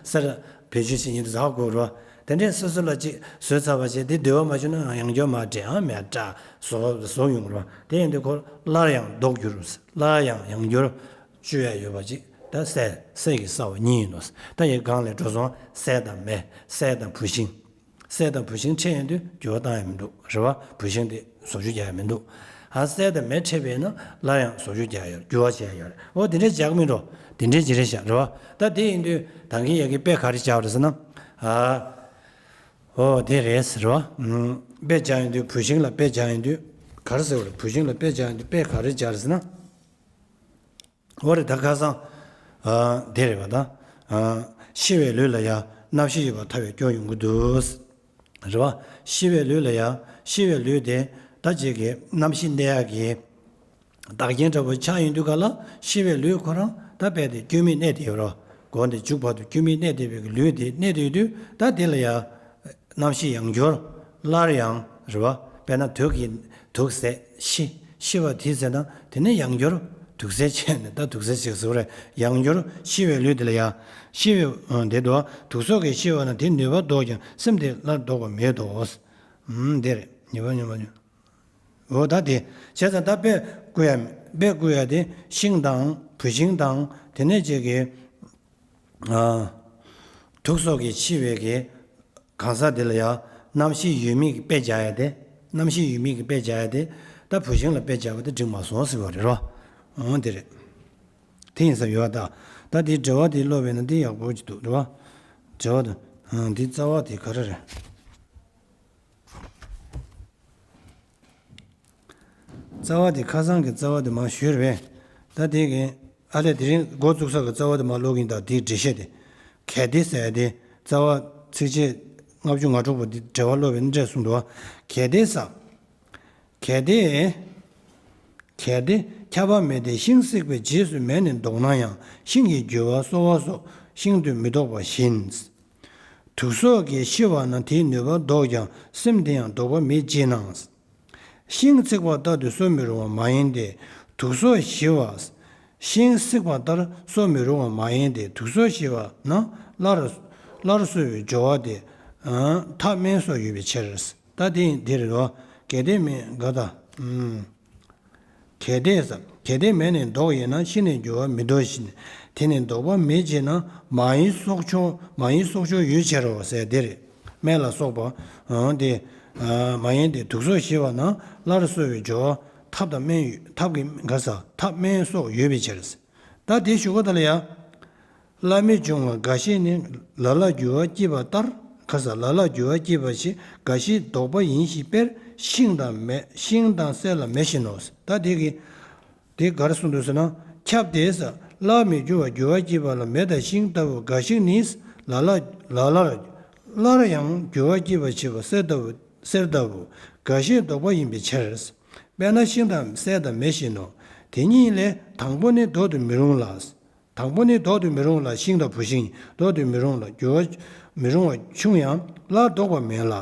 གསེར་བེད་སྤྱོད་བྱེད་ཡན་དུ་ཚོད་དགོས་རེད་བ། དེ་འདྲས་སོ་སོ་ལ་གཅིག་བཟོས་ཚར་བ་བྱས་དེ་འདོད་པ་མ་བྱུང་ན་ཡང་བསྐྱར་མ་སྤྲད་ཨང་མེ་བཀྲ་བཟོ་བཟོ་ཡོང་རེད་བ། དེ་ཡིན་དུས་ཁོ་སླར་ཡང་ལྡོག་འགྱུར། སླར་ཡང་ཡང་བསྐྱར། བཅོས་ཡ་ཡོད་པ་ཅིག་ད་གསེར་གསེར་གྱི་སྲ་བ་ཉིད་ཡིན་ནོ། ད་ཡི་སྒང་ལས་འགྲོ་སོང་གསེར་དང་མེ་གསེར་དང་བུད་ཤིང་། སྲས་དང་བུད་ཤིང་འཕྲད་ཡོང་དུས་འགྱུར་བ་བཏང་ཡ་མི་འདུག་རེད་བ། བུད་ཤིང་དེ་བཟོ་བཅོས་རྒྱག་ཡ་མི་འདུག་ཨ་སྲས་དང་མེ་འཕྲད་པས་ན་སླར་ཡང་བཟོ་བཅོས་རྒྱག་ཡ་འགྱུར་བ་བྱེད་ཡ་ཡོད་རེད། འོ་དེ་འདྲས་རྒྱག་གི་མིན་འགྲོ། དེ་འདྲས་ཅིག་རེད་ཤག་རེད་བ། ད་དེ་ཡིན་དུས་ད་གིན་ཡ་གི་དཔེ་ག་རེ་བྱ་བ་རེད་ཟེར་ན། ཨ། འོ་དེ་རེད་ཟེར་བ། ཨུམ། དཔེ་བྱ་ཡོང་དུས་བུད་ཤིང་ལ་དཔེ་བྱ་ཡོང་དུས། ག་རེ་ཟེར་བ་རེད། བུད་ཤིང་ལ་དཔེ་བྱ་ཡོང་དུས་དཔེ་ག་རེ་བྱ་རེད་ཟེར་ན། འོ་རེད། ད་ཁ་སང་། ཨ། དེ་རེད་པ་ད། ཨ། ཤི་བའི་ལུས་ལ་ཡང་རྣམ་ཤེས་ཡོད་པར་ཐལ་བའི་སྐྱོན་ཡོང་གི་འདུག་རེད་བ། ཤི་བའི་ལུས་ལ་ཡང་ཤི་བའི་ལུས་དེ་ད་ཅིག་གི་རྣམ་ཤེས་གནས་ཡག་གི་བདག་རྐྱེན་འདྲ་པོ་ཆགས་ཡོང་དུས་ག་ལ་ཤི་བའི་ལུས་ཁོ་རང་ད་རྦད་དེ་སྐྱོན་མེད་གནས་བསྡད་ཡོད་རེད། མགོ་ནས་མཇུག་བར་དུ་སྐྱོན་མེད་གནས་བསྡད་པའི་ལུས་དེ་གནས་བསྡད་དུས་ད་དེ་ལ་ཡང་། རྣམ་ཤེས་ཡང་འགྱུར། སླར་ཡང་། རེད་བ། དཔེར་ན་དུག་གིས་དུག་ཟས་ཤི། ཤི་བ་དེ་ཟེར་ན་དེ་ནི་ཡང་འགྱུར། དུག་ཟས་བྱས་ནས་ད་དུག་ཟས་བྱེད་ཟེར་བ་རེད། ཡང་འགྱུར་ཤི་བའི་ལུས་དེ་ལ་ཡང་། ཤི་བའི་དེ་དུ་དུག་སོགས་ཀྱིས་ཤི་བ་ན་དེའི་ནུས་པ་ལྡོག་ཀྱང་སེམས་དེ་སླར་ལྡོག་པ་མེད་དོ། ཨུམ། དེ་རེད། ཉེས་པ་ཉེས་པ་ཉེས། འོ་ད་དེ་བྱས་ཙང་ད་དཔེ་བཀོད་ཡ། དཔེ་བཀོད་ཡ་དེ་ཤིང་དང་བུད་ཤིང་དང་དེ་ནས་ཅིག་གི། ཨ། དུག་སོགས་ཀྱིས་ཤི་བའི་གི་གང་ཟག་དེ་ལ་ཡང་རྣམ་ཤེས་ཡོད་མེད་ཀྱི་དཔེ་སྦྱར་ཡ་དེ། རྣམ་ཤེས་ཡོད་མེད་ཀྱི་དཔེ་སྦྱར་ཡ་དེ། ད་བུད་ཤིང་ལ་དཔེ་སྦྱར་བ་དེ་འགྲིག་མ་སོང་ཟེར་བ་རེད་རོ། འོ་དེ་རེད། དེ་ཡིན་ས་ཡོད་ད། ད་དེའི་འགྲེལ་བ་དེ་ཀློག་པས་ན་དེ་ཡག་པོ་ཅིག་འདུག་རེད་བ། འགྲེལ་བ་དང་། ཨང་། དེའི་རྩ་བ་དེ་ག་རེ་རེད། རྩ་བ་དེ་ཁ་སང་གི་རྩ་བ་དེ་མར་ཞུས་རེད་པས། ད་དེ་གི་ཨ་ལས་དེ་རིང་འགོ་བཙུགས་ས་གི་རྩ་བ་དེ་མར་ཀློག་གིན་གདའ། དེའི་འགྲེལ་བཤད་དེ། གལ་ཏེ་ཟེར་ཡ་དེ་རྩ་བ་ཚིགས་བཅད་ལྔ་བཅུ་ང་དྲུག་པོ་དེ་འགྲེལ་བ་ཀློག་པས་ན་འགྲེལ་གསུངས་འདུག་བ། གལ་ཏེ་ས། གལ་ཏེ། གལ་ཏེ་ཁྱབ་པ་མེད་དེ་ཤིང་བསྲེགས་པའི་རྗེས་སུ་མེ་ནི་ལྡོག་ན་ཡང་ཤིང་གི་རྒྱུ་བ་གསོ་བ་སོགས་ཤིང་དུ་མི་ལྡོག་པ་བཞིན། དུག་སོགས་ཀྱིས་ཤི་བ་ན་དེའི་ནུས་པ་ལྡོག་ཀྱང་སེམས་དེ་ཡང་ལྡོག་པ་མེད་ཅེ་ན། ཤིང་བསྲེགས་པ་ལྟར་དུ་གསོ་མི་རུང་བ་མ་ཡིན་ཏེ། དུག་སོགས་ཞི་བ། ཤིང་བསྲེགས་པ་ལྟར་གསོ་མི་རུང་བ་མ་ཡིན་ཏེ། དུག་སོགས་ཞི་བ་ན་སླར། སླར་གསོ་བའི་སྦྱོར་བ་སྟེ། ཐབས་དམན་སོགས་ཡོད་པའི་ཕྱིར། ད་དེ་འདིར་རོ། གལ་ཏེ་མེད་ག་ད། གལ་ཏེ་ས། གལ་ཏེ་མེ་ནི་ལྡོག་ཡིན་ན་ཤིང་ནི་རྒྱུ་བ་མི་ལྡོག་བཞིན། དེ་ནི་ལྡོག་པ་མེད་ཅེ་ན་མ་ཡིན་སྲོག་ཆགས། མ་ཡིན་སྲོག་ཆགས་ཡོད་ཕྱིར་རོ་ཟེར་འདིར། མེ་ལ་སོགས་པ། འོ་དེ། མ་ཡིན་ཏེ་དུག་སོགས་ཞི་བ་ན་སླར་གསོ་བའི་སྦྱོར་བ་ཐབས་དང་དམན་ཡོད། ཐབས་ཀྱི་ག་ས་ཐབས་དམན་སོགས་ཡོད་པའི་ཕྱིར། ད་དེ་ཞུ་གོ་ད་ལ་ཡ། སླར་མི་འབྱུང་བ་འགའ་ཞིག་ནི་ལ་ལ་འགྱུར་བ་སྐྱེད་པ་ལྟར། ག་ས་ལ་ལ་འགྱུར་བ་སྐྱེད་པ་ཞིག་འགའ་ཞིག་ལྡོག་པ་ཡིན་ཞིང་དཔེར་ཤིང་དང་མེ། ཤིང་དང་སྲན་ལ་མེ་བཞིན་ནོ། ད་དེ་གི། དེ་གར་གསུངས་འདུག་ཟེར་ན། ཁྱབ་སྟེ་ས། སླར་མི་འགྱུར་བ་འགྱུར་བ་སྐྱེད་པ་ལ་མེ་དང་ཤིང་ལྟ་བུ་འགའ་ཞིག་ནི། ལ་ལ། ལ་ལར། སླར་ཡང་འགྱུར་བ་སྐྱེད་པར་བྱེད་པ་གསེར་ལྟ་བུ། གསེར་ལྟ་བུ། འགའ་ཞིག་ལྡོག་པ་ཡིན་པའི་ཕྱིར། དཔེར་ན་ཤིང་དང་སྲན་དང་མེ་བཞིན་ནོ། དེ་གཉིས་ལས་དང་པོ་ནི་ལྡོག་ཏུ་མི་རུང་ལ། དང་པོ་ནི་ལྡོག་ཏུ་མི་རུང་ལ། ཤིང་དང་བུད་ཤིང་ལྡོག་ཏུ་མི་རུང་ལ། འགྱུར་བ་མི་རུང་བ་ཆུང་ཡང་སླར་ལྡོག་པ་མེད་ལ།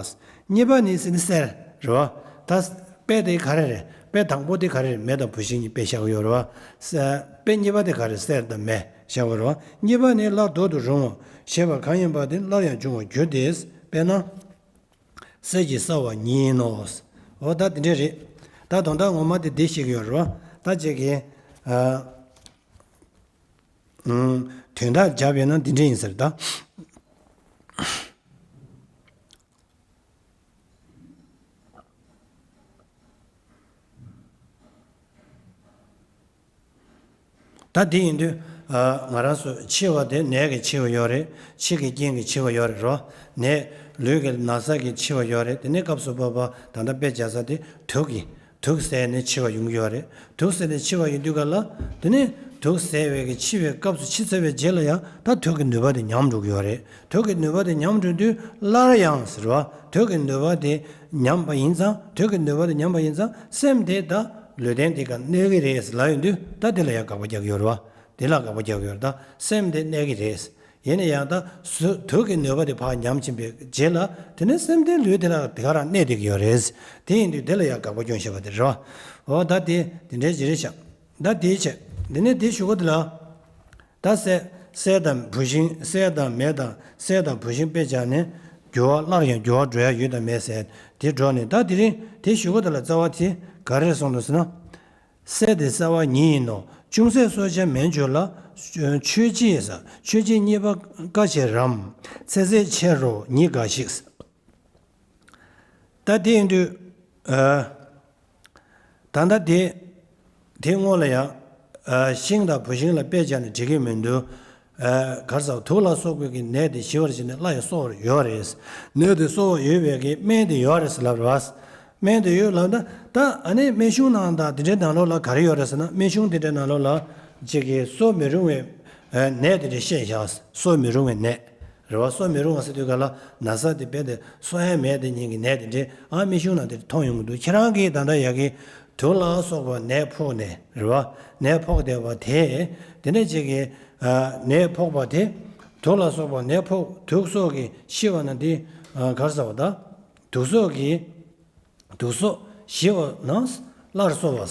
གཉིས་པ་ནི་ཟེར་ན་གསེར་རེད་བ། ད་དཔེ་དེ་ག་རེ་རེད། དཔེ་དང་པོ་དེ་ག་རེ་རེད། མེ་དང་བུད་ཤིང་གཉིས་དཔེ་བཞག་ཡོད་རེད་བ། ས། དཔེ་གཉིས་པ་དེ་ག་རེ་རེད། གསེར་དང་མེ་བཞག་པ་རེད་བ། གཉིས་པ་ནི་སླར་ལྡོག་ཏུ་རུང་བ་ཞེས་པ་གང་ཡིན་པ་དེ་སླར་ཡང་འབྱུང་བར་འགྱུར་ཏེ། དཔེར་ན། གསེར་གྱི་སྲ་བ་ཉིད་ཡིན་ནོ། འོ་ད་དེ་འདྲ་རེད། ད་དོན་དག་ངོ་མ་དེ་འདི་ཤེས་ཀྱི་ཡོད་རེད་བ། ད་ཅིག་གིས། ཨ། ཨུམ། དོན་དག་བརྒྱབ་ཡོད་ན་འདི་འདྲ་ཡིན་ཟེར་ད། ད་དེ་ཡིན་དུས། ཨ། ང་རང་ཚོ་འཆི་བ་དེ་ནད་ཀྱིས་འཆི་བ་ཡོད་རེད། འཆི་ཀྱི་རྐྱེན་གྱིས་འཆི་བ་ཡོད་རེད་རོ། ནད། ལུས་ཀྱི་ན་ཚ་གིས་འཆི་བ་ཡོད་རེད། དེ་ནས་སྐབས་སུ་བབ་པ་ད་ལྟ་དཔེ་བྱ་ས་དེ་དུག་གིས། དུག་ཟས་ནས་འཆི་བ་ཡོང་གི་ཡོད་རེད། དུག་ཟས་ནས་འཆི་བ་ཡོང་དུས་ག་ལ། དེ་ནས་དུག་ཟས་པའི་གི་འཆི་བའི་སྐབས་སུ་འཆི་ཚར་བའི་རྗེས་ལ་ཡང་ད་དུག་གི་ནུས་པ་དེ་ཉམས་འགྲོ་གི་ཡོད་རེད། དུག་གི་ནུས་པ་དེ་ཉམས་འགྲོ་དུས་སླར་ཡང་ཟེར་བ། དུག་གི་ནུས་པ་དེ་ཉམས་པ་ཡིན་ཙང་། དུག་གི་ནུས་པ་དེ་ཉམས་པ་ཡིན་ཙང་སེམས་དེ་ད་ལུས་རྟེན་དེ་ག་གནས་ཀྱི་རེད་ལབ་ཡོང་དུས་ད་དེ་ལ་ཡང་དགག་པ་རྒྱག་གི་ཡོད་རེད་བ། དེ་ལ་དགག་པ་རྒྱག་གི་ཡོད་རེད། ད་སེམས་དེ་གནས་ཀྱི་རེད། ཡིན་ན་ཡང་ད་གཟུ། དུག་གི་ནུས་པ་དེ་ཕར་ཉམས་ཕྱིན་པའི་རྗེས་ལ་དེ་ནས་སེམས་དེ་ལུས་དེ་ལ་དེ་ག་རང་གནས་བསྡད་ཀྱི་ཡོད་རེད། དེ་ཡིན་དུས་དེ་ལ་ཡང་དགག་པ་སྐྱོན་བཞག་པ་དེ་རེད་བ། འོ་ད་དེ་དེ་འདྲའི་ཅི་རེད་ཤག་ད་དེའི་ཆེད་དེ་ནས་དེ་ཞུ་གོ་དེ་ལ། ད་གསེར། གསེར་དང་བུད་ཤིང་། གསེར་དང་མེ་དང་གསེར་དང་བུད་ཤིང་དཔེ་བྱས་ནས་འགྱུར་བ་སླར་ཡང་འགྱུར་བ་འགྲོ་ཡ་ཡོད་དམ་མེད་ཟེར་དེ་འགྲོ་ནས། ད་དེ་རིང་དེ་ཞུ་གོ་དེ་ལ་རྩ་བ་དེ་ག་རེ་གསུངས་འདུག་ཟེར་ན། གསེར་དེ་གསལ་བ་ཉིད་ཡིན་ནོ། ཅུང་ཟད་སོ་ཆ་མེད་འགྱུར་ལ། ཆོས་ཅན། ཆོས་ཅན་གཉིས་པ་དཀའ་བྱེད་རམ། ཚེ་ཟད་ཆེ་རུ་ཉིད་འགའ་ཞིག་ད་དེ་ཡིན་དུས། ཨ། ད་ལྟ་དེ། དེ་སྔོན་ལ་ཡང་། ཨ། ཤིང་དང་བུད་ཤིང་ལ་དཔེ་བྱས་ནས་འགྲིག་གི་མི་འདུག་ཨ། ག་རེ་ཟེར། དུག་ལ་སོགས་པའི་གི་ནད་དེ་ཞི་བར་བྱས་ནས་སླར་ཡང་གསོ་བར་འོས་པ་ཡོད་རེད། ནད་དེ་གསོ་བར་འོས་པའི་གི་སྨན་དེ་ཡོད་རེད་ཟེར་ལབ་རེད་བ། སྨན་དེ་ཡོད་ལབ་ན། ད་ཨ་ནི་སྨན་གཞུང་ནང་དང་དེ་འདྲའི་ནང་ལོགས་ལ་ག་རེ་ཡོད་རེད་ཟེར་ན། སྨན་གཞུང་དེ་འདྲའི་ནང་ལོགས་ལ་ཅིག་གིས་གསོ་མི་རུང་བའི་ནད་དེ་འདྲ་བཤད་བཞག་གསོ་མི་རུང་བའི་ནད། རེད་བ། གསོ་མི་རུང་བ་ཟེར་དུས་ག་ལ་ན་ཚ་དེ་རྦད་དེ་གསོ་ཡ་མེད་དེ་ཉིད་ཀྱི་ནད་དེ་འདྲས། ཨ། སྨན་གཞུང་ནང་དེ་མཐོང་ཡོང་གི་འདུག་ཁྱེད་རང་གིས་ད་ལྟ་ཡ་གི་དུག་ལ་སོགས་པ་ནད་ཕོག་ནས། རེད་བ། ནད་ཕོག་བསྡད་པ་དེ། དེ་འདྲ་ཅིག་གི། ཨ། ནད་ཕོག་པ་དེ། དུག་ལ་སོགས་པ་ནད་ཕོག་དུག་སོགས་ཀྱིས་ཤི་བ་ན་དེ། ཨ། ག་རེ་ཟེར་བ་ད། དུག་སོགས་ཀྱིས། དུག་སོགས་ཞི་བ་ན་སླར་གསོ་བ།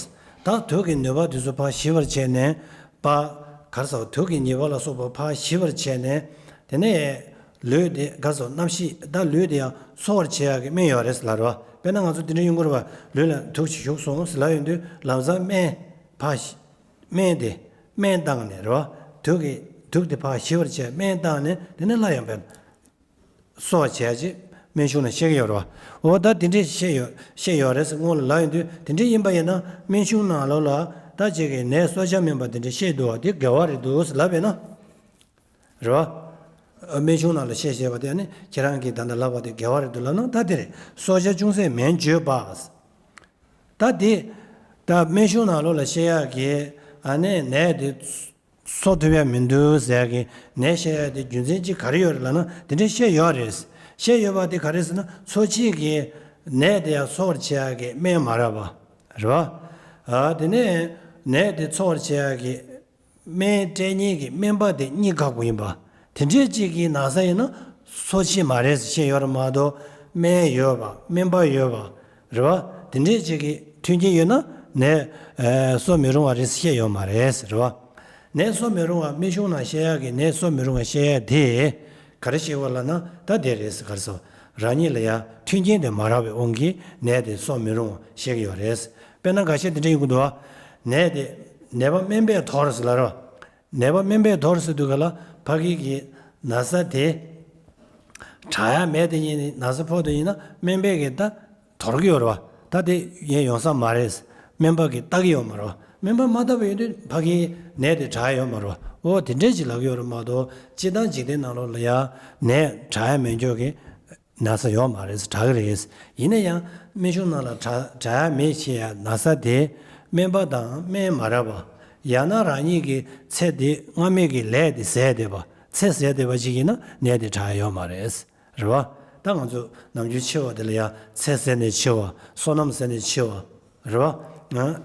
ད་དུག་གི་ནུས་པ་དེ་ཚོ་ཕར་ཞི་བར་བྱས་ནས། ཕར། ག་རེ་ཟེར། དུག་གི་ནུས་པ་ལ་སོགས་པ་ཕར་ཞི་བར་བྱས་ནས། དེ་ནས་ལུས་དེ། ག་རེ་ཟེར། རྣམ་ཤེས། ད་ལུས་དེ་ཡང་གསོ་བར་བྱེད་ཡག་གི་སྨན་ཡོད་རེད་ལབ་རེད་བ། དཔེར་ན་ང་ཚོ་དེ་འདྲ་ཡོང་གི་རེད་བ། ལུས་ལ་དུག་ཅིག་ཞུགས་སོང་ཟེར་ལབ་ཡོང་དུས་ལམ་སང་སྨན་ཕར་ཞི། སྨན་དེ། སྨན་བཏང་ནས། རེད་བ། དུག་གི། དུག་དེ་ཕར་ཞི་བར་བྱས་སྨན་བཏང་ནས། དེ་ནས་སླར་ཡང་དཔེར་ན། གསོ་བ་བྱས་རྗེས་སྨན་གཞུང་ནང་བཤད་ཀྱི་ཡོད་རེད་བ། འོ། ད་དེ་འདྲས་བཤད་ཡོད། བཤད་ཡོད་རེད་ཟེར་སྔོན་ལ་ལབ་ཡོང་དུས། དེ་འདྲས་ཡིན་པ་ཡིན་ན་སྨན་གཞུང་ནང་ལོགས་ལ་ད་ཅིག་གི་ནད་གསོ་བྱ་མིན་པ་དེ་འདྲས་བཤད་འདུག་བ། དེ་འགལ་བ་རེད་འདུག་ཟེར་ལབ་པས་ན། རེད་བ། སྨན་གཞུང་ནང་ལ་བཤད་བཤད་པ་དེ་ནི་ཁྱེད་རང་གིས་ད་ལྟ་ལབ་པ་དེ་འགལ་བ་རེད་འདུག་ལབ་ན། ད་དེ་རེད། གསོ་བྱ་ཅུང་ཟད་མིན་བརྗོད་པ། ད་དེ། ད་སྨན་གཞུང་ནང་ལོགས་ལ་བཤད་ཡག་གི། ཨ་ནི་ནད་དེ་གསོ་ཐུབ་ཡ་མི་འདུག་ཟེར་གི་ནད་བཤད་ཡ་དེ་རྒྱུ་མཚན་གཅིག་ག་རེ་ཡོད་རེད་ལབ་ན། དེ་འདྲ་བཤད་ཡོད་རེད། བཤད་ཡོད་པ་དེ་ག་རེ་ཟེར་ན། འཚོ་བྱེད་ཀྱི་ནད་དེ་ཡང་གསོ་བར་བྱེད་ཡ་གི་སྨན་མ་རག་པ། རེད་བ། ཨ། དེ་ནས་ནད་དེ་གསོ་བར་བྱེད་ཡ་གི་སྨན་སྤྲད་མཁན་གྱི་སྨན་པ་དེ་རྙེད་དཀའ་པོ་ཡིན་པ། དེ་འདྲས་ཅིག་གི་ན་ཚ་ཡིན་ན་འཚོ་བྱེད་མ་རེད་ཟེར་བཤད་ཡོད་རེད་མ་གཏོགས། སྨན་ཡོད་པ། སྨན་པ་ཡོད་པ། རེད་བ། དེ་འདྲས་ཅིག་གི་མཐུན་རྐྱེན་ཡོད་ན་ནད། ཨ། གསོ་མི་རུང་བ་རེད་ཟེར་བཤད་ཡོད་མ་རེད། རེད་བ། ནད་གསོ་མི་རུང་བ། སྨན་གཞུང་ནང་བཤད་ཡག་གི་ནད་གསོ་མི་རུང་བ་བཤད་ཡག་དེ་ག་རེ་བཤད་པ་ལབ་ན། ད་དེ་རེད་ཟེར། ག་རེ་ཟེར། རང་ཉིད་ལ་ཡང་མཐུན་རྐྱེན་དེ་མ་རག་པའི་དབང་གིས་ནད་དེ་གསོ་མི་རུང་བ་བཤད་ཀྱི་ཡོད་རེད། དཔེར་ན་འགའ་ཤས་དེ་འདྲ་ཡོང་གི་འདུག་བ། ནད་དེ། ནད་པ་སྨན་པས་དོར་ཟེར་ལབ་རེད་བ། ནད་པ་སྨན་པས་དོར་ཟེར་དུས་ག་ལ་ཕ་གི་གི་ན་ཚ་དེ་དྲག་ཡ་མེད་དེ་ཉིད་ནི། ན་ཚ་ཕོག་དེ་ཡིན་ན་སྨན་པས་གི་ད་དོར་གི་ཡོད་རེད་བ། ད་དེ་ཡན་ཡོང་ས་མ་རེད། སྨན་པ་གིས་ལྟ་གི་ཡོད་མ་རེད་བ། སྨན་པ་མ་ལྟ་བ་ཡིན་དུས་ཕ་གིའི་ནད་དེ་དྲག་ཡ་ཡོད་མ་རེད་བ། འོ། དེ་འདྲས་ཅིག་ལབ་ཀྱི་ཡོད་རེད་མ་གཏོགས། སྤྱིར་བཏང་འཇིག་རྟེན་ནང་ལོགས་ལ་ཡ་ནད་དྲག་ཡ་མེད་འཇོག་གི་ན་ཚ་ཡོད་མ་རེད། དྲག་གི་རེད། ཡིན་ན་ཡང་སྨན་གཞུང་ནང་ལ་དྲག་དྲག་ཡ་མེད་ཅེས་ཡ་ན་ཚ་དེ་སྨན་པ་དང་སྨན་མ་རག་པ། ཡང་ན་རང་ཉིད་ཀྱི་ཚེ་འདི་སྔ་མའི་གི་ལས་དེ་ཟད་བསྡད་པ། ཚེ་ཟད་བསྡད་པ་ཅིག་ཡིན་ན་ནད་དེ་དྲག་ཡ་ཡོད་མ་རེད། རེད་བ། ད་ང་ཚོ་ནམ་རྒྱུན་འཆི་བ་དེ་ལ་ཡ་ཚེ་ཟད་ནས་འཆི་བ། བསོད་ནམས་ཟད་ནས་འཆི་བ། རེད་བ། ཨ།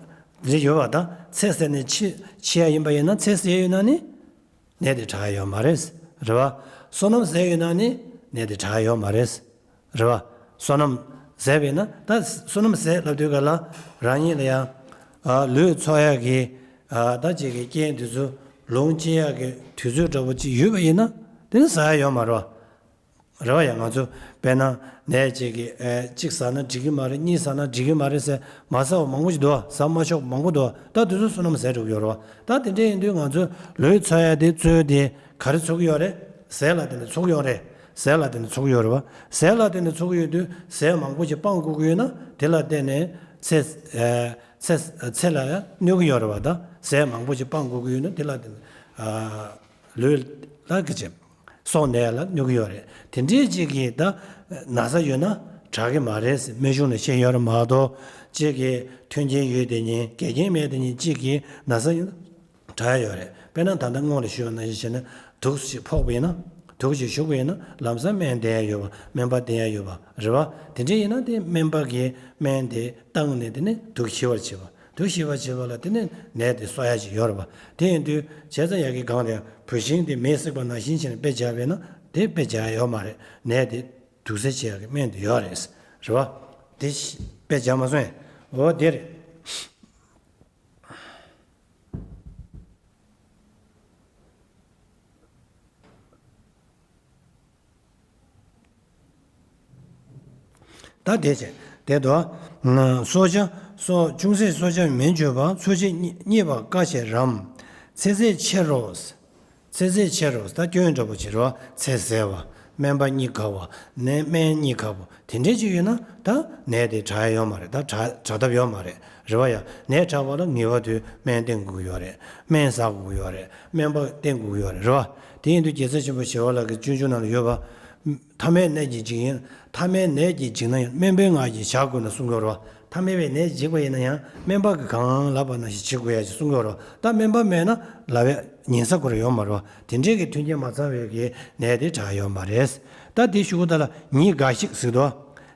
འདི་ཡོད་བ། ད་ཚེ་ཟད་ནས་འཆི་འཆི་ཡ་ཡིན་པ་ཡིན་ན། ཚེ་ཟད་ཡོད་ན་ནི་ནད་དེ་དྲག་ཡ་ཡོད་མ་རེད། རེད་བ། བསོད་ནམས་ཟད་ཡོད་ན་ནི་ནད་དེ་དྲག་ཡ་ཡོད་མ་རེད། རེད་བ། བསོད་ནམས་ཟད་པས་ན། ད་བསོད་ནམས་ཟད་ལབ་དུས་ག་ལ་རང་ཉིད་ལ་ཡང་། ཨ། ལུས་འཚོ་ཡག་གི། ཨ། ད་ཅིག་གི་རྐྱེན་དེ་ཚོ་ལོངས་སྤྱད་ཡག་གི་དུས་ཚོད་འདྲ་པོ་ཅིག་ཡོད་པ་ཡིན་ན། དེ་ནི་ཟ་ཡ་ཡོད་མ་རེད་བ། རེད་བ། ཡང་ང་ཚོ་དཔེར་ན་ནད་ཅིག་གི། ཨེ། གཅིག་ཟ་ན་འགྲིག་གི་མ་རེད། གཉིས་ཟ་ན་འགྲིག་གི་མ་རེད་ཟེར་མ་ཟ་བ་མང་པོ་ཞིག་འདུག་བ། ཟ་མ་ཆོག་མང་པོ་འདུག་བ། ད་དེ་ཚོ་བསོད་ནམས་ཟད་འགྲོ་གི་ཡོད་རེད་བ། ད་དེ་འདྲ་ཡིན་དུས་ང་ཚོ་ལུས་འཚོ་ཡ་དེ་འཚོ་དེ་ག་རེ་འཚོ་གི་ཡོད་རེད། ཟས་ལ་བརྟེན་ནས་འཚོ་གི་ཡོད་རེད། ཟས་ལ་བརྟེན་ནས་འཚོ་གི་ཡོད་རེད་བ། ཟས་ལ་བརྟེན་ནས་འཚོ་གི་ཡོད་དུས་ཟས་མང་པོ་ཞིག་སྤང་དགོས་ཀྱི་ཡོད་ན། དེ་ལ་བརྟེན་ནས་ཚེ། ཨེ། ཚེ། ཚེ་ལ་གནོད་གི་ཡོད་རེད་བ། ད་ཟས་མང་པོ་ཞིག་སྤང་དགོས་ཀྱི་ཡོད་ན། དེ་ལ་བརྟེན་ནས། ཨ། ལུས་ལ་གི་ཅིག་སྲོག་ནད་ལ་གནོད་ཀྱི་ཡོད་རེད། དེ་འདྲའི་ཅིག་གིས་ད་ན་ཚ་ཡོད་ན་དྲག་གི་མ་རེད་ཟེར་སྨན་གཞུང་ནས་བཤད་ཡོད་རེད་མ་གཏོགས། ཅིག་གིས་མཐུན་རྐྱེན་ཡོད་དེ་ཉིད། འགལ་རྐྱེན་མེད་དེ་ཉིད་ཅིག་གིས་ན་ཚ་ཡོད་ན་དྲག་ཡ་ཡོད་རེད། དཔེར་ན་ད་ལྟ་སྔོན་ལ་ཞུས་པ་ནང་བཞིན་བྱས་ན། དུག་ཅིག་ཕོག་པ་ཡིན་ན། དུག་ཅིག་ཞུགས་པ་ཡིན་ན་ལམ་སང་སྨན་བསྟེན་ཡ་ཡོད་པ། སྨན་པ་བསྟེན་ཡ་ཡོད་པ་རེད་བ། དེ་འདྲ་ཡིན་ན་དེ་སྨན་པ་གིས་སྨན་དེ་བཏང་ནས། དེ་ནས་དུག་ཞི་བར་བྱེད་པ། དུག་ཞི་བར་བྱེད་པ་ལ་དེ་ནས་ནད་དེ་གསོ་ཡ་ཅིག་ཡོད་རེད་བ། དེ་ཡིན་དུས་བྱས་ཙང་ཡ་གི་སྒང་ལ་ཡང་བུད་ཤིང་དེ་མེས་བསྲེགས་པ་ནང་བཞིན་བྱས་ནས་དཔེ་བྱས་པས་ན། དེ་དཔེ་བྱ་ཡ་ཡོད་མ་རེད། ནད་དེ་དུག་སེལ་བྱེད་ཡ་གི་སྨན་དེ་ཡོད་རེད། རེད་བ། དེ་དཔེ་བྱ་མ་སོང་ཡ། འོ་དེ་རེད། ད་དེ་བྱས། དེ་དོ། གསོ་བྱ། གསོ། ཅུང་ཟད་གསོ་བྱ་མིན་བརྗོད་པ། འཚོ་བྱེད་རྙེད་པ་དཀའ་ཕྱིར་རམ། ཚེ་ཟད་ཕྱིར་རོ། ཚེ་ཟད་ཕྱིར་རོ། ད་སྐྱོན་འདྲ་པོ་ཅིག་རེད་བ། ཚེ་ཟད་པ། སྨན་པ་གཉིས་ཀ་བ། ནད་སྨན་གཉིས་ཀ་བ། དེ་འདྲས་ཅིག་ཡོད་ན་ད་ནད་དེ་དྲག་ཡ་ཡོད་མ་རེད། ད་དྲག་དྲག་ཐབས་ཡོད་མ་རེད། རེད་བ་ཡ། ནད་དྲག་པ་ལ་ངེས་པར་དུ་སྨན་བསྟེན་དགོས་ཀྱི་ཡོད་རེད། སྨན་ཟ་དགོས་ཀྱི་ཡོད་རེད། སྨན་པ་བསྟེན་དགོས་ཀྱི་ཡོད་རེད། རེད་བ། དེ་ཡིན་དུས་རྒྱལ་སྲས་ཆེན་པོ་ཞི་བ་ལྷ་གི་སྤྱོད་འཇུག་ནང་ལ་ཡོད་པ། ཐ་མལ་ནད་ཀྱིས་འཇིགས་ཡིན། ཐ་མལ་ནད་ཀྱིས་འཇིགས་ན་ཡང་སྨན་པའི་ངག་གིས་བྱ་དགོས་ན་གསུང་གི་ཡོད་རེད་བ། ཐ་མལ་པའི་ནད་འཇིགས་པ་ཡིན་ན་ཡང་སྨན་པ་གིས་གང་ལབ་པ་ནང་བཞིན་བྱེད་དགོས་ཡ་ཞིག་གསུང་གི་ཡོད་རེད་བ། ད་སྨན་པ་མེད་ན་ལབ་ཡ་ཉན་ས་ཁོ་རང་ཡོད་མ་རེད་བ། དེ་འདྲའི་གི་མཐུན་རྐྱེན་མ་ཚང་བའི་གི་ནད་དེ་དྲག་ཡོད་མ་རེད། ད་དེ་ཞུ་གི་ད་ལ་ཉིད་འགའ་ཞིག་ཟེར་དོ།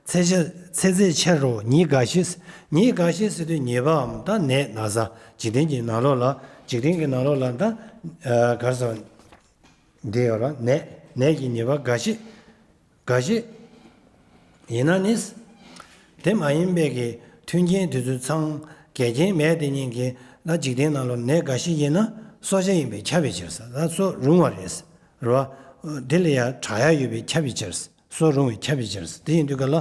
ཚེ་ཚེ་ཚེ་ཚད་ཆེར་རོ་ཉིད་འགའ་ཞིག་ཉིད་འགའ་ཞིག་ཟེར་དུས་ཉེས་པའམ་ད་ནད་ན་ཚ་འཇིག་རྟེན་གྱི་ནང་ལོགས་ལ། འཇིག་རྟེན་གྱི་ནང་ལོགས་ལ་ད་ག་རེ་ཟེར། འདི་ཡོད་ར། ནད་ནད་ཀྱི་ཉེས་པ་འགའ་ཞིག་འགའ་ཞིག་ཡིན་ན་ནི། དེ་མ་ཡིན་པའི་གི་མཐུན་རྐྱེན་དེ་ཚོ་ཚང་འགལ་རྐྱེན་མེད་དེ་ཉིད་ཀྱི་ན། འཇིག་རྟེན་ནང་ལ་ནད་འགའ་ཞིག་ཡིན་ན་གསོ་བྱ་ཡིན་པས་ཁྱབ་པའི་ཕྱིར་ཟེར། ད་གསོ་རུང་བ་རེད། རེད་བ། དེ་ལ་ཡང་དྲག་ཡ་ཡོད་པས་ཁྱབ་པའི་ཕྱིར། གསོ་རུང་བས་ཁྱབ་པའི་ཕྱིར། དེ་ཡིན་དུས་ག་ལ།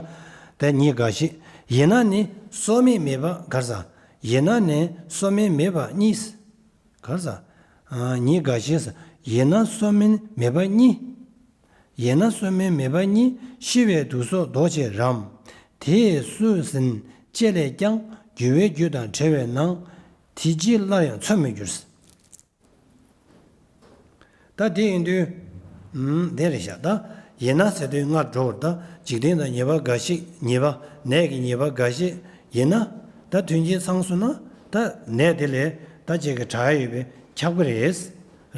དེ་ཉིད་འགའ་ཞིག་ཡིན་ན་ནི་གསོ་མིན་མེད་པ་ག་རེ་ཟེར། ཡིན་ན་ནི་གསོ་མིན་མེད་པ་གཉིས། ག་རེ་ཟེར། ཉིད་འགའ་ཞིག་ཡིན་ན་གསོ་མིན་མེད་པ་གཉིས། ཡིན་ན་གསོ་མིན་མེད་པ་གཉིས། ཤི་བའི་དུག་སོགས་ལྡོག་བྱེད་རམ། དེས་སུ་ཟིན། ལྕེ་ལས་ཀྱང་། རྒྱུ་བའི་རྒྱུ་དང་བྲལ་བའི་ནང་། དེ་ཅིས་སླར་ཡང་འཚོ་མི་འགྱུར། ད་དེ་ཡིན་དུས། ཨུམ། དེ་རེད་ཤག་ད། ཡིན་ན་ཟེར་དུས་སྔར་འགྲོ་བར། ད་འཇིག་རྟེན་དང་ཉེས་པ་འགའ་ཞིག་ཉེས་པ། ནད་ཀྱི་ཉེས་པ་འགའ་ཞིག་ཡིན་ན། ད་མཐུན་རྐྱེན་ཚང་སོང་ན། ད་ནད་དེ་ལས་ད་ཅིག་གི་དྲག་ཡ་ཡོད་པས་ཁྱབ་ཀྱི་རེད།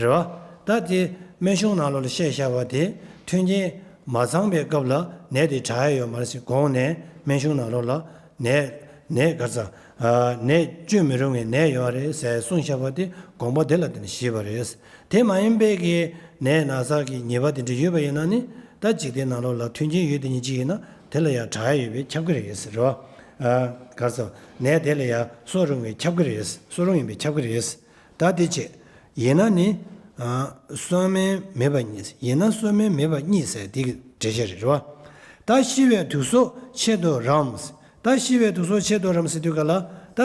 རེད་བ། ད་དེ་སྨན་གཞུང་ནང་ལོགས་ལ་བཤད་བཞག་པ་དེ། མཐུན་རྐྱེན་མ་ཚང་པའི་སྐབས་ལ་ནད་དེ་དྲག་ཡ་ཡོད་མ་རེད་ཟེར། གོང་ནས་སྨན་གཞུང་ནང་ལོགས་ལ། ནད་ནད་ག་རེ་ཟེར། ནད་བཅོས་མི་རུང་བའི་ནད་ཡོད་རེད་ཟེར་གསུངས་བཞག་པ་དེ་དགོངས་པ་དེ་ལ་བརྟེན་ནས་བཞེས་པ་རེད། དེ་མ་ཡིན་པའི་གི་ནད་ན་ཚ་གི་ཉེས་པ་དེ་འདྲ་ཡོད་པ་ཡིན་ན་ནི། ད་འཇིག་རྟེན་ནང་ལོགས་ལ་མཐུན་རྐྱེན་ཡོད་དེ་ཉིད་ཅིག་ཡིན་ན། དེ་ལ་ཡང་དྲག་ཡ་ཡོད་པས་ཁྱབ་ཀྱི་རེད་ཟེར་རོ། ག་རེ་ཟེར། ནད་དེ་ལ་ཡང་གསོ་རུང་བས་ཁྱབ་ཀྱི་རེད། གསོ་རུང་ཡིན་པས་ཁྱབ་ཀྱི་རེད། ད་དེ་བྱས། ཡིན་ན་ནི། གསོ་མིན་མེད་པ་གཉིས། ཡིན་ན་གསོ་མིན་མེད་པ་གཉིས་ཟེར་དེ་གི་འགྲེལ་བཤད་རེད་རོ། ད་ཤི་བའི་དུག་སོགས་ཆེད་དུ་རམ། ད་ཤི་བའི་དུག་སོགས་ཆེད་དུ་རམ་ཟེར་དུས་ག་ལ། ད་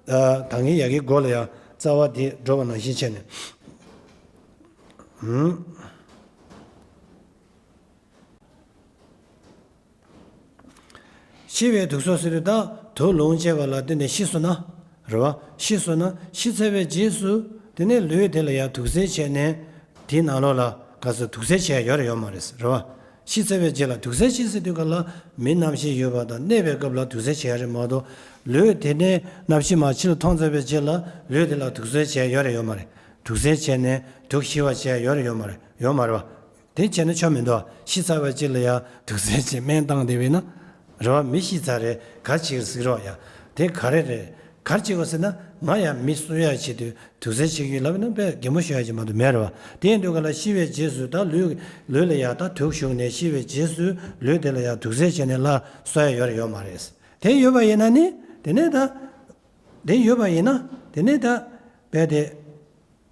ད་གིན་ཡ་གི་མགོ་ལ་ཡ་རྩ་བ་དེ་འགྲོ་བ་ནང་བཞིན་བྱས་ནས། ཤི་བའི་དུག་སོགས་ཟེར་དུས་ད་དུག་ལོག་སྤྱད་པ་ལ་བརྟེན་ནས་ཤི་སོང་ན། རེད་བ། ཤི་སོང་ན་ཤི་ཚར་བའི་རྗེས་སུ། དེ་ནས་ལུས་དེ་ལ་ཡང་དུག་སེལ་བྱས་ནས། དེའི་ནང་ལོགས་ལ་ག་ཚོད་དུག་སེལ་བྱས་ཡོད་རེད་ཡོད་མ་རེད། རེད་བ། ཤི་ཚར་བའི་རྗེས་ལ་དུག་སེལ་བྱེད་ཟེར་དུས་ག་ལ། མི་རྣམ་ཤེས་ཡོད་པ་དང་གནས་པའི་སྐབས་ལ་དུག་སེལ་བྱེད་ཡ་རེད་མ་གཏོགས། ལུས་དེ་ནས་རྣམ་ཤེས་མ་ཕྱི་ལ་ཐོན་ཚར་བའི་རྗེས་ལ་ལུས་དེ་ལ་དུག་སེལ་བྱས་ཡོད་རེད་ཡོད་མ་རེད། དུག་སེལ་བྱས་ནས་དུག་ཞི་བ་བྱས་ཡོད་རེད་ཡོད་མ་རེད། ཡོད་མ་རེད་བ། དེ་བྱས་ན་ཆོ་མི་འདུག་ཤི་ཚར་བའི་རྗེས་ལ་ཡ་དུག་སེལ་བྱས་སྨན་བཏང་བསྡད་པས་ན། རེད་བ། མི་ཤི་ཚར་རེད། ག་རེ་བྱེད་ཀྱི་ཟིག་རོགས་ཡ། དེ་ག་རེ་རེད། ག་རེ་བྱེད་དགོས་ཟེར་ན། ང་ཡ་མི་གསོ་ཡ་ཆེད་དུ་དུག་སེལ་བྱེད་ཀྱི་ཡོད་ལབ་ན་དཔེ་གད་མོ་ཤོར་ཡ་ཅིག་མ་གཏོགས་མེད་རེད་བ། དེ་ཡིན་དུས་ག་ལ་ཤི་བའི་རྗེས་སུ་ད་ལུས་ལུས་ལ་ཡ་ད་དུག་ཞུགས་ནས་ཤི་བའི་རྗེས་སུ་ལུས་དེ་ལ་ཡ་དུག་སེལ་བྱས་ནས་སླར་གསོ་ཡ་ཡོད་རེད་ཡོད་མ་རེད། དེ་ཡོད་པ་ཡིན་ན་ནི། དེ་ནས་ད། དེ་ཡོད་པ་ཡིན་ན། དེ་ནས་ད། རྦད་དེ།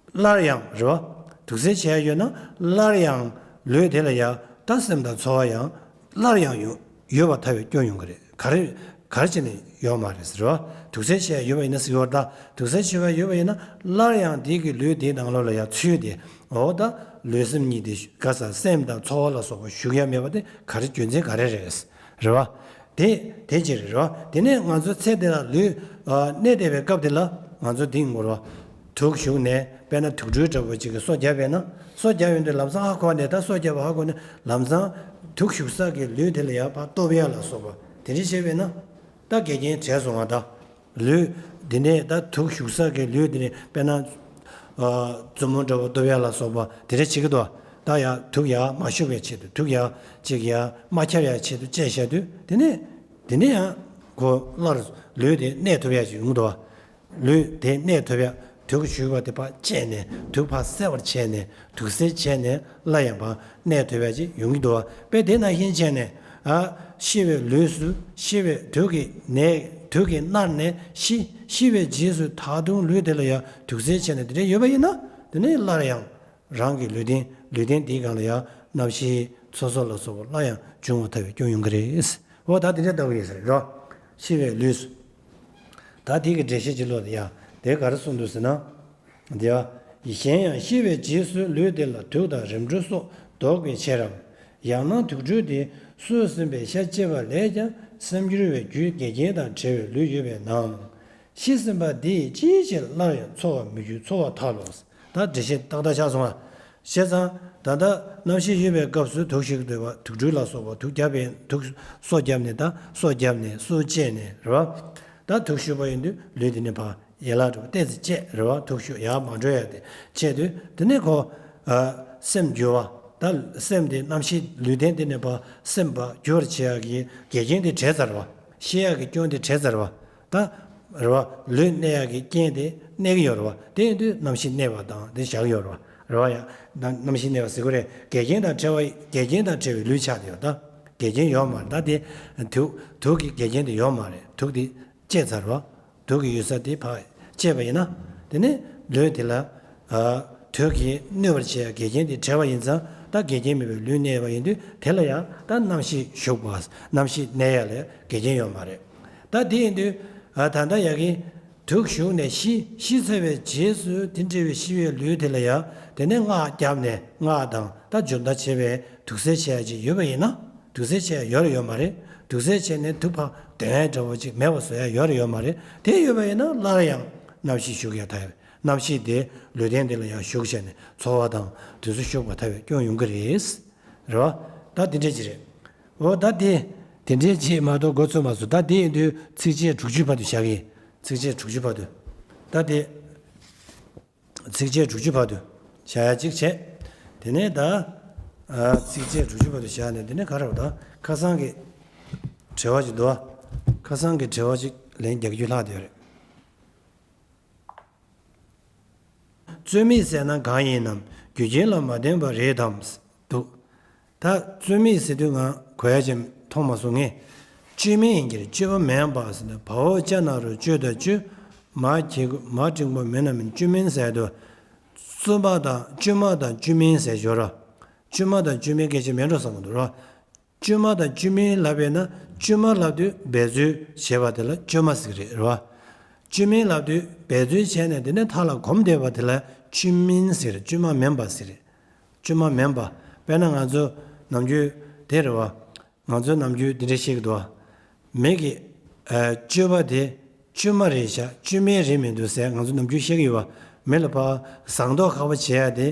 སླར་ཡང་རེད་བ། དུག་སེལ་བྱས་ཡོད་ན་སླར་ཡང་ལུས་དེ་ལ་ཡ་ད་སེམས་དང་ཚོར་བ་ཡང་སླར་ཡང་ཡོད་ཡོད་པ་ཐལ་བའི་སྐྱོན་ཡོང་གི་རེད། ག་རེ་ག་རེ་བྱས་ནས་ཡོད་མ་རེད་ཟེར་བ། དུག་སེལ་བྱས་ཡོད་པ་ཡིན་ན་ཟེར་བ་ད། དུག་སེལ་བྱས་པ་ཡོད་པ་ཡིན་ན་སླར་ཡང་དེ་གི་ལུས་དེའི་ནང་ལོགས་ལ་ཡ་ཚུད་དེ། འོ་ད་ལུས་སེམས་གཉིས་དེ་ག་ས་སེམས་དང་ཚོར་བ་ལ་སོགས་པ་ཞུགས་ཡ་མེད་པ་དེ་ག་རེ་རྒྱུ་མཚན་ག་རེ་རེད། རེད་བ། དེ་དེ་ཅི་རེད་རོ། དེ་ནས་ང་ཚོ་ཚེ་འདི་ལ་ལུས་ཨ་གནས་བསྡད་པའི་སྐབས་དེ་ལ་ང་ཚོ་འདི་ངོ་རོ། དུག་ཞུགས་ནས་དཔེར་ན་དུག་སྦྲུལ་འདྲ་བོ་ཅིག་གིས་སོ་བརྒྱབ་པས་ན། སོ་བརྒྱབ་ཡོང་དུས་ལམ་སང་ཧ་གོ་ནས་ད་སོ་བརྒྱབ་པ་ཧ་གོ་ནས་ལམ་སང་དུག་ཞུགས་ས་གི་ལུས་དེ་ལ་ཡར་ཕར་གཏོར་ཡ་ལ་སོགས་པ་དེ་འདྲ་བྱས་པས་ན། ད་འགལ་རྐྱེན་བྲལ་སོང་བ་ད། ལུས་འདི་ནས་ད་དུག་ཞུགས་ས་གི་ལུས་འདི་ནས་དཔེར་ན། ཨ་མཛུབ་མོ་འདྲ་བོ་གཏོར་ཡ་ལ་སོགས་པ་དེ་འདྲ་བྱེད་ཀྱི་འདུག་ད་ཡ་དུག་ཡར་མ་ཞུགས་པའི་ཆེད་དུ་དུག་ཡར་ཅིག་ཡར་མ་ཁྱབ་ཡ་ཆེད་དུ་བཅད་བཞག་དུས་དེ་ནས་དེ་ནས་ཡང་ཁོ་སླར་ལུས་དེ་གནས་ཐུབ་ཡ་ཞིག་ཡོང་གི་འདུག་ལུས་དེ་གནས་ཐུབ་ཡ་དུག་ཞུགས་པ་དེ་ཕར་བཅད་ནས་དུག་ཕར་སེལ་བར་བྱས་ནས་དུག་སེལ་བྱས་ནས་སླར་ཡང་ཕར་གནས་ཐུབ་ཡ་ཅིག་ཡོང་གི་འདུག་དཔེ་དེ་ནང་བཞིན་བྱས་ནས། ཨ། ཤི་བའི་ལུས་སུ་ཤི་བའི་དུག་གིས་ནད་དུག་གིས་མནར་ནས་ཤི། ཤི་བའི་རྗེས་སུ་ད་དུང་ལུས་དེ་ལ་ཡང་དུག་སེལ་བྱས་ནས་དེ་འདྲ་ཡོད་པ་ཡིན་ན། དེ་ནས་སླར་ཡང་རང་གི་ལུས་རྟེན་ལུས་རྟེན་དེའི་སྒང་ལ་ཡང་རྣམ་ཤེས་ཚོར་སོགས་ལ་སོགས་པ་སླར་ཡང་འབྱུང་བ་ཐལ་བའི་སྐྱོན་ཡོང་གི་རེད། འོ་ད་དེ་འདྲ་ལྟ་བུ་ཡིན་ས་རེད་རོ། ཤི་བའི་ལུས་སུ། ད་དེ་གི་འགྲེལ་བཤད་ཅིག་ཀློག་དེ་ཡ། དེ་ག་རེ་གསུངས་འདུག་ཟེར་ན། དེ་ཡ། གཞན་ཡང་ཤི་བའི་རྗེས་སུ་ལུས་དེ་ལ་དུག་དང་རིམས་འགྲོས་སོགས་ལྡོག་པའི་ཕྱིར་རམ། ཡང་ན་དུག་སྦྲུལ་དེ་སྲོག་ཟིན་པའི་ཤ་བཅད་པ་ལས་ཀྱང་སེམས་འགྱུར་བའི་རྒྱུ་འགལ་རྐྱེན་དང་བྲལ་བའི་ལུས་ཡོད་པས་ན། ཤི་ཟིན་པ་འདི་ཡིས་ཅིའི་ཕྱིར་སླར་ཡང་འཚོ་བར་མི་འགྱུར་འཚོ་བ་མཐའ་ལོ། ད་འགྲེལ་བཤད་ཏག་ཏག་ཆགས་སོང་ང་། བྱས་ཙང་ད་ལྟ་རྣམ་ཤེས་གཡོ་བའི་སྐབས་སུ་དུག་ཞིག་འདོད་པ་དུག་སྦྲུལ་ལ་སོགས་པ་དུག་བརྒྱབ་པའི་དུག་སྲོག་བརྒྱབ་ནས་ད་སྲོག་བརྒྱབ་ནས་སྲོག་བཅད་ནས་རེད་བ། ད་དུག་ཞུགས་པ་ཡིན་དུས་ལུས་དེ་ནི་ཕར་ཡན་ལག་འགྲོ་བ་ཏོག་ཙམ་བཅད་རེད་བ། དུག་ཞུགས་ཡར་མ་འགྲོ་ཡ་དེ་བཅད་དུས་དེ་ནས་ཁོ་ཨ་སེམས་འགྱུར་བ། ད་སེམས་དེ་རྣམ་ཤེས་ལུས་རྟེན་དེ་ནས་ཕར་སེམས་པ་འགྱུར་བར་བྱེད་ཡག་གི་འགལ་རྐྱེན་དེ་བྲལ་ཚར་བ། ཤི་ཡག་གི་སྐྱོན་དེ་བྲལ་ཚར་བ། ད་རེད་བ། ལུས་གནས་ཡག་གི་རྐྱེན་དེ་གནས་ཀྱི་ཡོད་རེད་བ། དེ་ཡིན་དུས་རྣམ་ཤེས་གནས་པ་དང་དེ་བཞག་ཡོད་རེད་བ། རེད་བ་ཡ། ད་རྣམ་ཤེས་གནས་པ་ཟེར་གི་རེད། འགལ་རྐྱེན་དང་བྲལ་བ་འགལ་རྐྱེན་དང་བྲལ་བའི་ལུས་ཆགས་དེ་ཡོད་ད། འགལ་རྐྱེན་ཡོད་མ་རེད་ད་དེ། དུག་དུག་གི་འགལ་རྐྱེན་དེ་ཡོད་མ་རེད། དུག་དེ་བཅད་ཚར་བ། དུག་གི་ཡོད་ས་དེ་ཕར་བཅད་པ་ཡིན་ན། དེ་ནས་ལུས་དེ་ལ་ཨ་དུག་གིས་གནོད་པར་བྱེད་ཡ་འགལ་རྐྱེན་དེ་བྲལ་བ་ཡིན་ཙང་ད་འགལ་རྐྱེན་མེད་པའི་ལུས་གནས་པ་ཡིན་དུས་དེ་ལ་ཡང་ད་རྣམ་ཤེས་ཞུགས་པ་རྣམ་ཤེས་གནས་ཡ་ལ་འགལ་རྐྱེན་ཡོད་མ་རེད། ད་དེ་ཡིན་དུས་ཨ་ད་ལྟ་ཡ་གི་དུག་ཞུགས་ནས་ཤི་ཤི་ཚར་བའི་རྗེས་སུ་དེ་འདྲ་བའི་ཤི་བའི་ལུས་དེ་ལ་ཡང་དེ་ནས་སྔགས་བརྒྱབ་ནས་སྔགས་དང་ད་སྦྱོར་བརྡར་བྱས་པའི་དུག་སེལ་བྱེད་ཡ་ཅིག་ཡོད་པ་ཡིན་ན། དུག་སེལ་བྱས་ཡོད་རེད་ཡོད་མ་རེད། དུག་སེལ་བྱས་ནས་དུག་ཕར་འདོན་ཡ་འདྲ་བོ་ཅིག་མེད་པ་བཟོ་ཡ་ཡོད་རེད་ཡོད་མ་རེད། དེ་ཡོད་པ་ཡིན་ན་སླར་ཡང་རྣམ་ཤེས་ཞུགས་ཡ་ཐལ་བའི་རྣམ་ཤེས་དེ་ལུས་རྟེན་འདི་ལ་ཡང་ཞུགས་བྱས་ནས་འཚོ་བ་དང་དུས་སུ་ཞུགས་པ་ཐལ་བའི་སྐྱོན་ཡོང་གི་རེད། རེད་བ། ད་དེ་འདྲས་ཅིག་རེད། འོ་ད་དེ་དེ་འདྲས་ཅིག་མ་གཏོགས་འགོ་ཚུགས་མ་སོང་། ད་དེ་ཡིན་དུས་ཚིགས་བཅད་དྲུག་ཅུའི་བར་དུ་བཞག་གི། ཚིགས་བཅད་དྲུག་ཅུའི་བར་དུ། ད་དེ། ཚིགས་བཅད་དྲུག་ཅུ་བར་དུ་བྱ་ཡ་གཅིག་བྱས། དེ་ནས་ད། ཨ་ཚིགས་བཅད་དྲུག་ཅུ་བར་དུ་བྱས་ནས་དེ་ནས་ག་རེ་བ་ད་ཁ་སང་གི་དྲི་བ་ཅིག་འདུག་ཁ་སང་གི་དྲི་བ་ཅིག་ལན་རྒྱག་རྒྱུ་ལྷག་བསྡད་ཡོད་རེད། རྩོལ་མེད་ཟེར་ན་གང་ཡིན་ནམ། རྒྱུ་རྐྱེན་ལ་མ་བརྟེན་པ་རེད་དམ། འདུག་ད་རྩོལ་མེད་ཟེར་དུས་ང་གོ་ཡ་ཅིག་མཐོང་མ་སོང་ངས། བཅོས་མིན་ཡིན་གྱི་རེད། བཅོས་པ་མིན་པ་ཟེར་ན་བ་འོག་ཅ་ན་རོ་བཅོས་དང་བཅོས། མ་གི་གུ་མ་འབྲིང་པོ་མིན་ན་མིན། བཅོས་མིན་ཟེར་དུས། རྩོལ་མ་དང་བཅོས་མ་དང་བཅོས་མིན་ཟེར་ཞོར་ར། བཅོས་མ་དང་བཅོས་མིན་སྐད་ཆ་མེད་འགྲོ་བསམ་གྱི་འདུག་ར། བཅོས་མ་དང་བཅོས་མིན་ལབ་པས་ན་བཅོས་མ་ལབ་དུས་འབད་རྩོལ་བྱེད་པ་དེ་ལ་བཅོས་མ་ཟེར་གྱི་རེད་ར། བཅོས་མིན་ལབ་དུས་འབད་རྩོལ་བྱས་ནས་དེ་ནས་མཐའ་ལ་གོམས་བསྡད་པ་དེ་ལ་བཅོས་མིན་ཟེར། བཅོས་མ་མིན་པ་ཟེར། བཅོས་མ་མིན་པ། དཔེར་ན་ང་ཚོ་ནམ་རྒྱུན་དེ་རེད་བ། ང་ཚོ་ནམ་རྒྱུན་འདི་འདྲ་བཤད་ཀྱི་འདུག་བ། མི་གི་ཨ་སྤྱོད་པ་དེ་བཅོས་མ་རེད་ཤག་བཅོས་མིན་རེད་མི་འདུག་ཟེར་ང་ཚོ་ནམ་རྒྱུན་བཤད་ཀྱི་ཡོད་བ། མི་ལ་ཕར་བཟང་མདོག་ཁ་པོ་བྱེད་ཡ་དེ་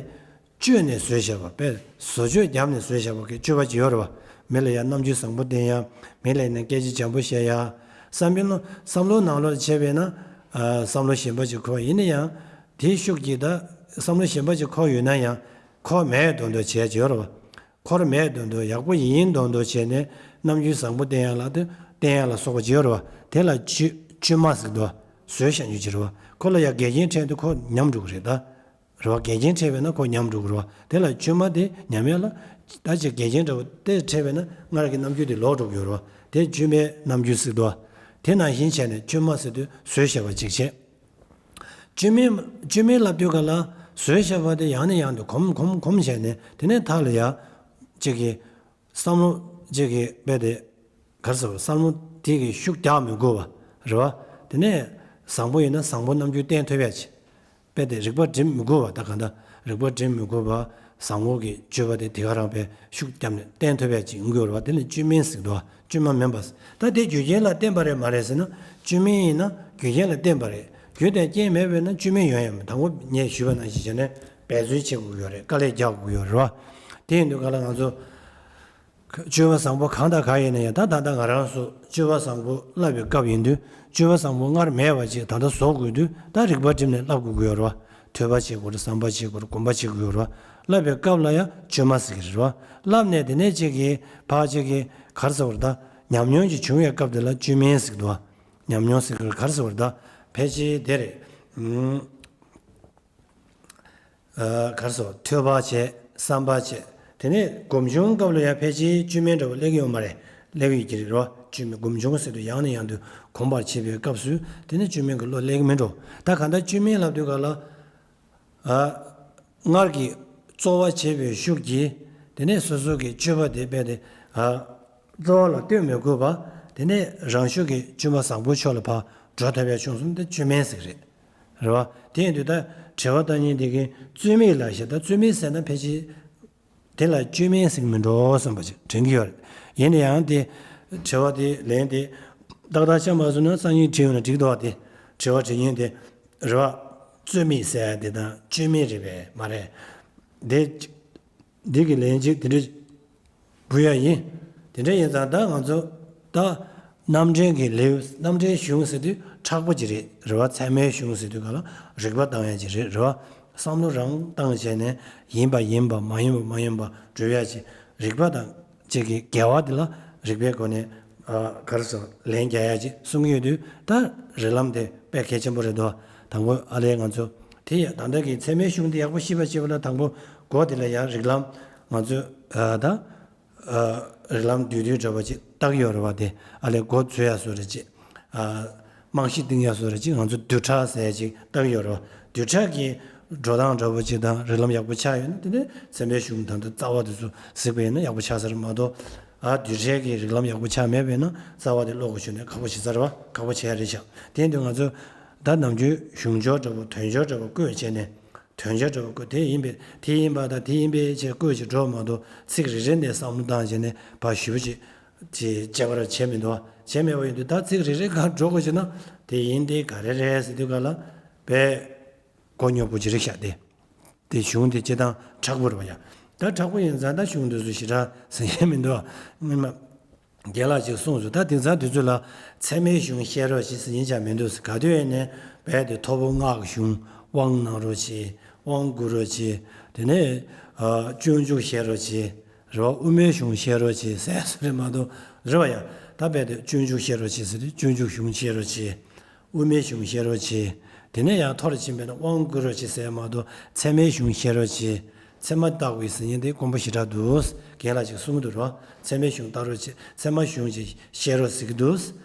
བཅོས་ནས་བཟོས་བཞག་པ་དཔེ་བཟོ་བཅོས་བརྒྱབ་ནས་བཟོས་བཞག་པ་གི་སྤྱོད་པ་ཅིག་ཡོད་རེད་བ། མི་ལ་ཡ་རྣམ་འགྱུར་བཟང་པོ་བསྟན་ཡ། མི་ལ་ཡ་ནས་སྐད་ཆ་འཇམ་པོ་བཤད་ཡ། བསམ་བློ་བསམ་བློ་ནང་ལོགས་བྱས་པས་ན་ཨ་བསམ་བློ་གཞན་པ་ཅིག་འཁོར་ཡིན་ན་ཡང་དེའི་ཤུགས་ཀྱིས་ད་བསམ་བློ་གཞན་པ་ཅིག་འཁོར་ཡོད་ན་ཡང་འཁོར་མེད་མདོག་མདོག་བྱེད་ཡ་ཅིག་ཡོད་རེད་བ། འཁོར་མེད་མདོག་མདོག་ཡག་པོ་ཡིན་མདོག་མདོག་བྱས་ནས་རྣམ་འགྱུར་བཟང་པོ་བསྟན་ཡ་ལ་དེ་བསྟན་ཡ་ལ་སོགས་པ་ཅིག་ཡོད་རེད་བ། དེ་ལ་བཅོས་བཅོས་མ་ཟེར་འདུག་བ། བཟོས་བཞག་རྒྱུ་ཅིག་རེད་བ། ཁོ་ལ་ཡ་འགལ་རྐྱེན་འཕྲད་དུས་ཁོ་ཉམས་འགྲོ་གི་རེད་ད། རེད་བ། འགལ་རྐྱེན་འཕྲད་པས་ན་ཁོ་ཉམས་འགྲོ་གི་རེད་བ། དེ་ལ་བཅོས་མ་དེ་ཉམས་ཡ་ལ་ད་ཅིག་འགལ་རྐྱེན་འདྲ་བོ་དེ་འཕྲད་པས་ན་སྔར་གྱི་རྣམ་འགྱུར་དེ་ལོག་འགྲོ་གི་ཡོད་རེད་བ། དེ་བཅོས་མའི་རྣམ་འགྱུར་ཟེར་འདུག་བ། དེ་ནང་བཞིན་བྱས་ནས་བཅོས་མ་ཟེར་དུས་བཟོས་བཞག་པ་ཅིག་བྱས། བཅོས་མིན་བཅོས་མིན་ལབ་དུས་ག་ལ་བཟོས་བཞག་པ་དེ་ཡང་ནས་ཡང་དུ་གོམས་གོམས་གོམས་བྱས་ནས་དེ་ནས་མཐའ་ལ་ཡ་གཅིག་གི་བསམ་བློ་གཅིག་གི་དཔེ་དེ་ག་རེ་ཟེར་བ་བསམ་བློ་དེ་གི་ཤུགས་རྒྱག་མི་དགོས་པ་རེད་བ། དེ་ནས་བཟང་པོ་ཡིན་ན་བཟང་པོ་རྣམ་འགྱུར་བསྟན་ཐུབ་ཡ་ཅིག་དཔེ་དེ་རིག་པ་སྒྲིམ་མི་དགོས་པ། ད་ག་འདྲ་རིག་པ་སྒྲིམ་མི་དགོས་པ། བཟང་པོ་གི་སྤྱོད་པ་དེ་དེ་ག་རང་དཔེ་ཤུགས་བརྒྱབ་ནས་བསྟན་ཐུབ་ཡ་ཅིག་ཡོང་གི་ཡོད་རེད་བ། དེ་ནས་བཅོས་མིན་ཟེར་གི་འདུག་བ། བཅོས་མ་མིན་པ། ད་དེ་རྒྱུ་རྐྱེན་ལ་བརྟེན་པ་རེད་མ་རེད་ཟེར་ན་བཅོས་མིན་ཡིན་ན་རྒྱུ་རྐྱེན་ལ་བརྟེན་པ་རེད། རྒྱུ་དང་རྐྱེན་མེད་པས་ན་བཅོས་མིན་ཡོང་ཡ་མེད། དང་པོ་ངས་ཞུས་པ་ནང་བཞིན་བྱས་ནས་འབད་རྩོལ་བྱེད་དགོས་ཀྱི་ཡོད་རེད། དཀའ་ལས་རྒྱག་དགོས་ཀྱི་ཡོད་རེད་བ། དེ་ཡིན་དུས་ག་ལ་ང་ཚོ་སྤྱོད་པ་བཟང་པོ་གང་དང་གང་ཡིན་ན་ཡང་ད་ད་ལྟ་ང་རང་ཚོ་སྤྱོད་པ་བཟང་པོ་བསླབ་པའི་སྐབས་ཡིན་དུས་སྤྱོད་པ་བཟང་པོ་སྔར་མེད་པ་ཅིག་ད་ལྟ་བཟོ་དགོས་དུས་ད་རིག་པ་བསྒྲིམས་ནས་བསླབ་དགོས་ཀྱི་ཡོད་རེད་བ། ཐོས་པ་བྱེད་དགོས་རེད། བསམ་པ་བྱེད་དགོས་རེད། སྒོམ་པ་བྱེད་དགོས་ཀྱི་ཡོད་རེད་བ། བསླབ་པའི་སྐབས་ལ་ཡང་བཅོས་མ་ཟེར་གྱི་རེད་བ། བསླབ་ནས་དེ་ནས་ཅིག་གིས་ཕར་ཅིག་གིས་ག་རེ་ཟེར་དགོས་རེད། ད་ཉམས་མྱོང་ཅིག་བྱུང་བའི་སྐབས་དེ་ལ་བཅོས་མིན་ཟེར་གྱི་འདུག་བ། ཉམས་མྱོང་ཟེར་གྱི་རེད། ག་རེ་ཟེར་དགོས་རེད། ད་ཕལ་ཆེར་དེ་རེད། ཨུམ། ཨ་ག་རེ་ཟེར། ཐོས་པ་བྱས། བསམ་པ་བྱས། དེ་ནས་སྒོམ་བྱུང་སྐབས་ལ་ཡང་ཕལ་ཆེར་བཅོས་མིན་འདྲ་བོ་སླེབས་ཀྱི་ཡོད་མ་རེད། སླེབས་ཀྱི་ཡོད་ཀྱི་རེད་རོ། བཅོས་མིན་སྒོམ་བྱུང་ཟེར་དུས་ཡང་ནས་ཡང་དུ་གོམས་པར་བྱེད་པའི་སྐབས་སུ་དེ་ནས་བཅོས་མིན་གྱི་བློ་སླེབས་ཀྱི་མིན་འགྲོ། ད་གང་ལྟར་བཅོས་མིན་ལབ་དུས་ག་ལ། ཨ་སྔར་གྱི་རྩོལ་བ་བྱེད་པའི་ཤུགས་ཀྱིས་དེ་ནས་སོ་སོ་གི་སྤྱོད་པ་དེ་རྦད་དེ་ཨ་རྩོལ་བ་ལ་ལྟོས་མི་དགོས་པ། དེ་ནས་རང་ཤུགས་ཀྱིས་བཅོས་མ་བཟང་པོའི་ཕྱོགས་ལ་ཕར་འགྲོ་ཐུབ་ཡ་བྱུང་སོང་། དེ་བཅོས་མིན་ཟེར་གྱི་རེད། རེད་བ། དེ་ཡིན་དུས་ད་དྲི་བ་བཏང་མཁན་དེ་གིས་རྩོལ་མེད་ལབ་ཤག་ད་རྩོལ་མེད་ཟེར་ན་ཕལ་ཆེར་ དེ་ལ་བཅོས་མིན་ཟེར་གྱི་མི་འགྲོ་བསམ་པ་ཅིག་དྲན་གྱི་ཡོད་རེད། ཡིན་ན་ཡང་དེ་དྲི་བ་དེ་ལན་དེ་ཏག་ཏག་ཆགས་མ་སོང་ན་སང་ཉིན་དྲིས་ཡོང་ན་འགྲིག་འདུག་བ། དེ་དྲི་བ་དྲི་མཁན་དེ་རེད་བ། རྩོད་མེད་ཟེར་ཡ་དེ་དང་བཅོས་མིན་རེད་པས་མ་རེད། དེ་འདི་གི་ལན་གཅིག་དེ་འདྲ་འབུལ་ཡ་ཡིན། དེ་འདྲ་ཡིན་ཙང་ད་ང་ཚོ་ད་རྣམ་འདྲེན་གྱི་ལེའུ། རྣམ་འདྲེན་གཞུང་ཟེར་དུས་མཁྲེགས་པོ་ཅིག་རེད། རེད་བ། ཚད་མའི་གཞུང་ཟེར་དུས་ག་ལ་རིགས་པ་བཏང་ཡ་ཅིག་རེད། རེད་བ། བསམ་བློ་རང་བཏང་བྱས་ནས་ཡིན་པ་ཡིན་པ། མ་ཡིན་པ་མ་ཡིན་པ་སྒྲུབ་ཡ་ཅིག་རིགས་པ་དང་ཅིག་གི་འགལ་བ་དེ་ལ་རིགས་པའི་སྒོ་ནས་ཨ་ག་རེ་ཟེར། ལན་རྒྱག་ཡ་ཅིག་གསུང་གི་ཡོད་དུས། ད་རིགས་ལམ་དེ་དཔེ་གལ་ཆེན་པོ་རེད་དོ། དང་པོ་ཨ་ལས་ང་ཚོ་དེ་ཡ་ད་ལྟ་གི་ཚད་མའི་གཞུང་དེ་ཡག་པོ་ཤེས་པ་བྱེད་པ་ལ་དང་པོ་སྒོ་དེ་ལ་ཡང་རིགས་ལམ་ང་ཚོས་ཨ་ད་ཨ་རིགས་ལམ་བསྡུས་བསྡུས་འདྲ་པོ་ཅིག་བཏགས་ཡོད་རེད་བ། དེ་ཨ་ལས་འགོ་འཛུགས་ཡ་བཟོ་འདྲ་ཅིག་ཨ་རྨང་གཞི་བཏིང་ཡ་བཟོ་འདྲ་ཅིག་ང་ཚོ་བསྡུས་གྲྭ་ཟེར་ཡ་ཅིག་བཏགས་ཡོད་རེད་བ། བསྡུས་གྲྭ་གི་འགྲོ་སྟངས་འདྲ་པོ་ཅིག་དང་རིགས་ལམ་ཡག་པོ་ཆགས་ཡོད་ན། དེ་ནས་ཚད་མའི་གཞུང་དང་དེ་རྩ་བ་དེ་ཚོ་གཟིགས་པ་ཡིན་ན་ཡག་པོ་ཆགས་ས་རེད་མ་གཏོགས། ཨ་བསྡུས་གྲྭའི་གི་རིགས་ལམ་ཡག་པོ་ཆགས་མེད་པ་ཡིན་ན་རྩ་བ་དེ་ཀློག་དགོས་བྱུང་ན་ཁག་པོ་ཆགས་ས་རེད་བ། ཁག་པོ་ཆགས་ཡ་རེད་ཤག་དེ་ཡིན་དུས་ང་ཚོ་ད་ནམ་རྒྱུན་གཞུང་སྦྱོར་འདྲ་པོ་དོན་སྦྱོར་འདྲ་པོ་བཀོད་བྱས་ནས། དོན་སྦྱོར་འདྲ་པོ་བཀོད། དེ་ཡིན་པས་དེ་ཡིན་པ་དང་དེ་ཡིན་པས་ཅེས་བཀོད་ཅིག་འགྲོ་མ་གཏོགས། ཚིག་རེ་རེ་ནས་བསམ་བློ་བཏང་བྱས་ནས་ཕར་ཞིབ་པོ་ཅིག་ཅིག་དཔྱད་པ་ར་བྱས་མི་འདུག་བ། བྱས་མེད་པ་ཡིན་དུས་ད་ཚིག་རེ་རེ་གང་འགྲོ་དགོས་བྱུང་ན། དེ་ཡིན་དེ་ག་རེ་རེད་ཟེར་དུས་ག་ལ་དཔེ་མགོ་རྙོག་པོ་ཅིག་རེད་ཤག་དེ། དེ་གཞུང་དེ་སྤྱིར་བཏང་མཁྲེགས་པོ་རེད་བ་ཡ། ད་མཁྲེགས་པོ་ཡིན་ཙང་ད་གཞུང་དེ་ཚོ་ཞེ་དྲག་ཟེར་མཁན་མི་འདུག་བ། སྔོན་མ་རྒན་ལགས་ཅིག་གསུངས་སོང་། ད་དེང་སང་དུས་ཚོད་ལ་ཚད་མའི་གཞུང་བཤད་རོགས་ཞེས་ཟེར་མཁན་ཅང་མི་འདུག་ཟེར། ག་དུས་ཡིན་ནའི་རྦད་དེ་ཐོར་བུ་སྔགས་གཞུང་དབང་གནང་རོགས་བྱེད། དབང་བསྐུར་རོགས་བྱེད། དེ་ནས་ཨ་སྤྱོད་འཇུག་བཤད་རོགས་བྱེད། རེད་བ། དབུ་མའི་གཞུང་བཤད་རོགས་བྱེད་ཟེར་སོ་རེད་མ་གཏོགས། རེད་བ་ཡ། ད་རྦད་དེ་སྤྱོད་འཇུག་བཤད་རོགས་བྱེད་ཟེར་དུས་སྤྱོད་འཇུག་གཞུང་བཤད་རོགས་བྱེད། དབུ་མའི་གཞུང་བཤད་རོགས་བྱེད། དེ་ནས་ཡང་མཐོ་རུ་ཕྱིན་པས་ན་དབང་བསྐུར་རོགས་བྱེད་ཟེར་མ་གཏོགས། ཚད་མའི་གཞུང་བཤད་རོགས་བྱེད། ཚད་མ་བརྟག་པའི་ཟེར་མཁན་དེ་དཀོན་པོ་ཞེ་དྲག་འདུག་རྒན་ལགས་ཅིག་གསུང་གི་འདུག་རོ། ཚད་མའི་གཞུང་བལྟ་རོགས་བྱེད། ཚད་མ་གཞུང་ཅིག་བཤད་རོགས་ཟེར་གྱི་འདུག་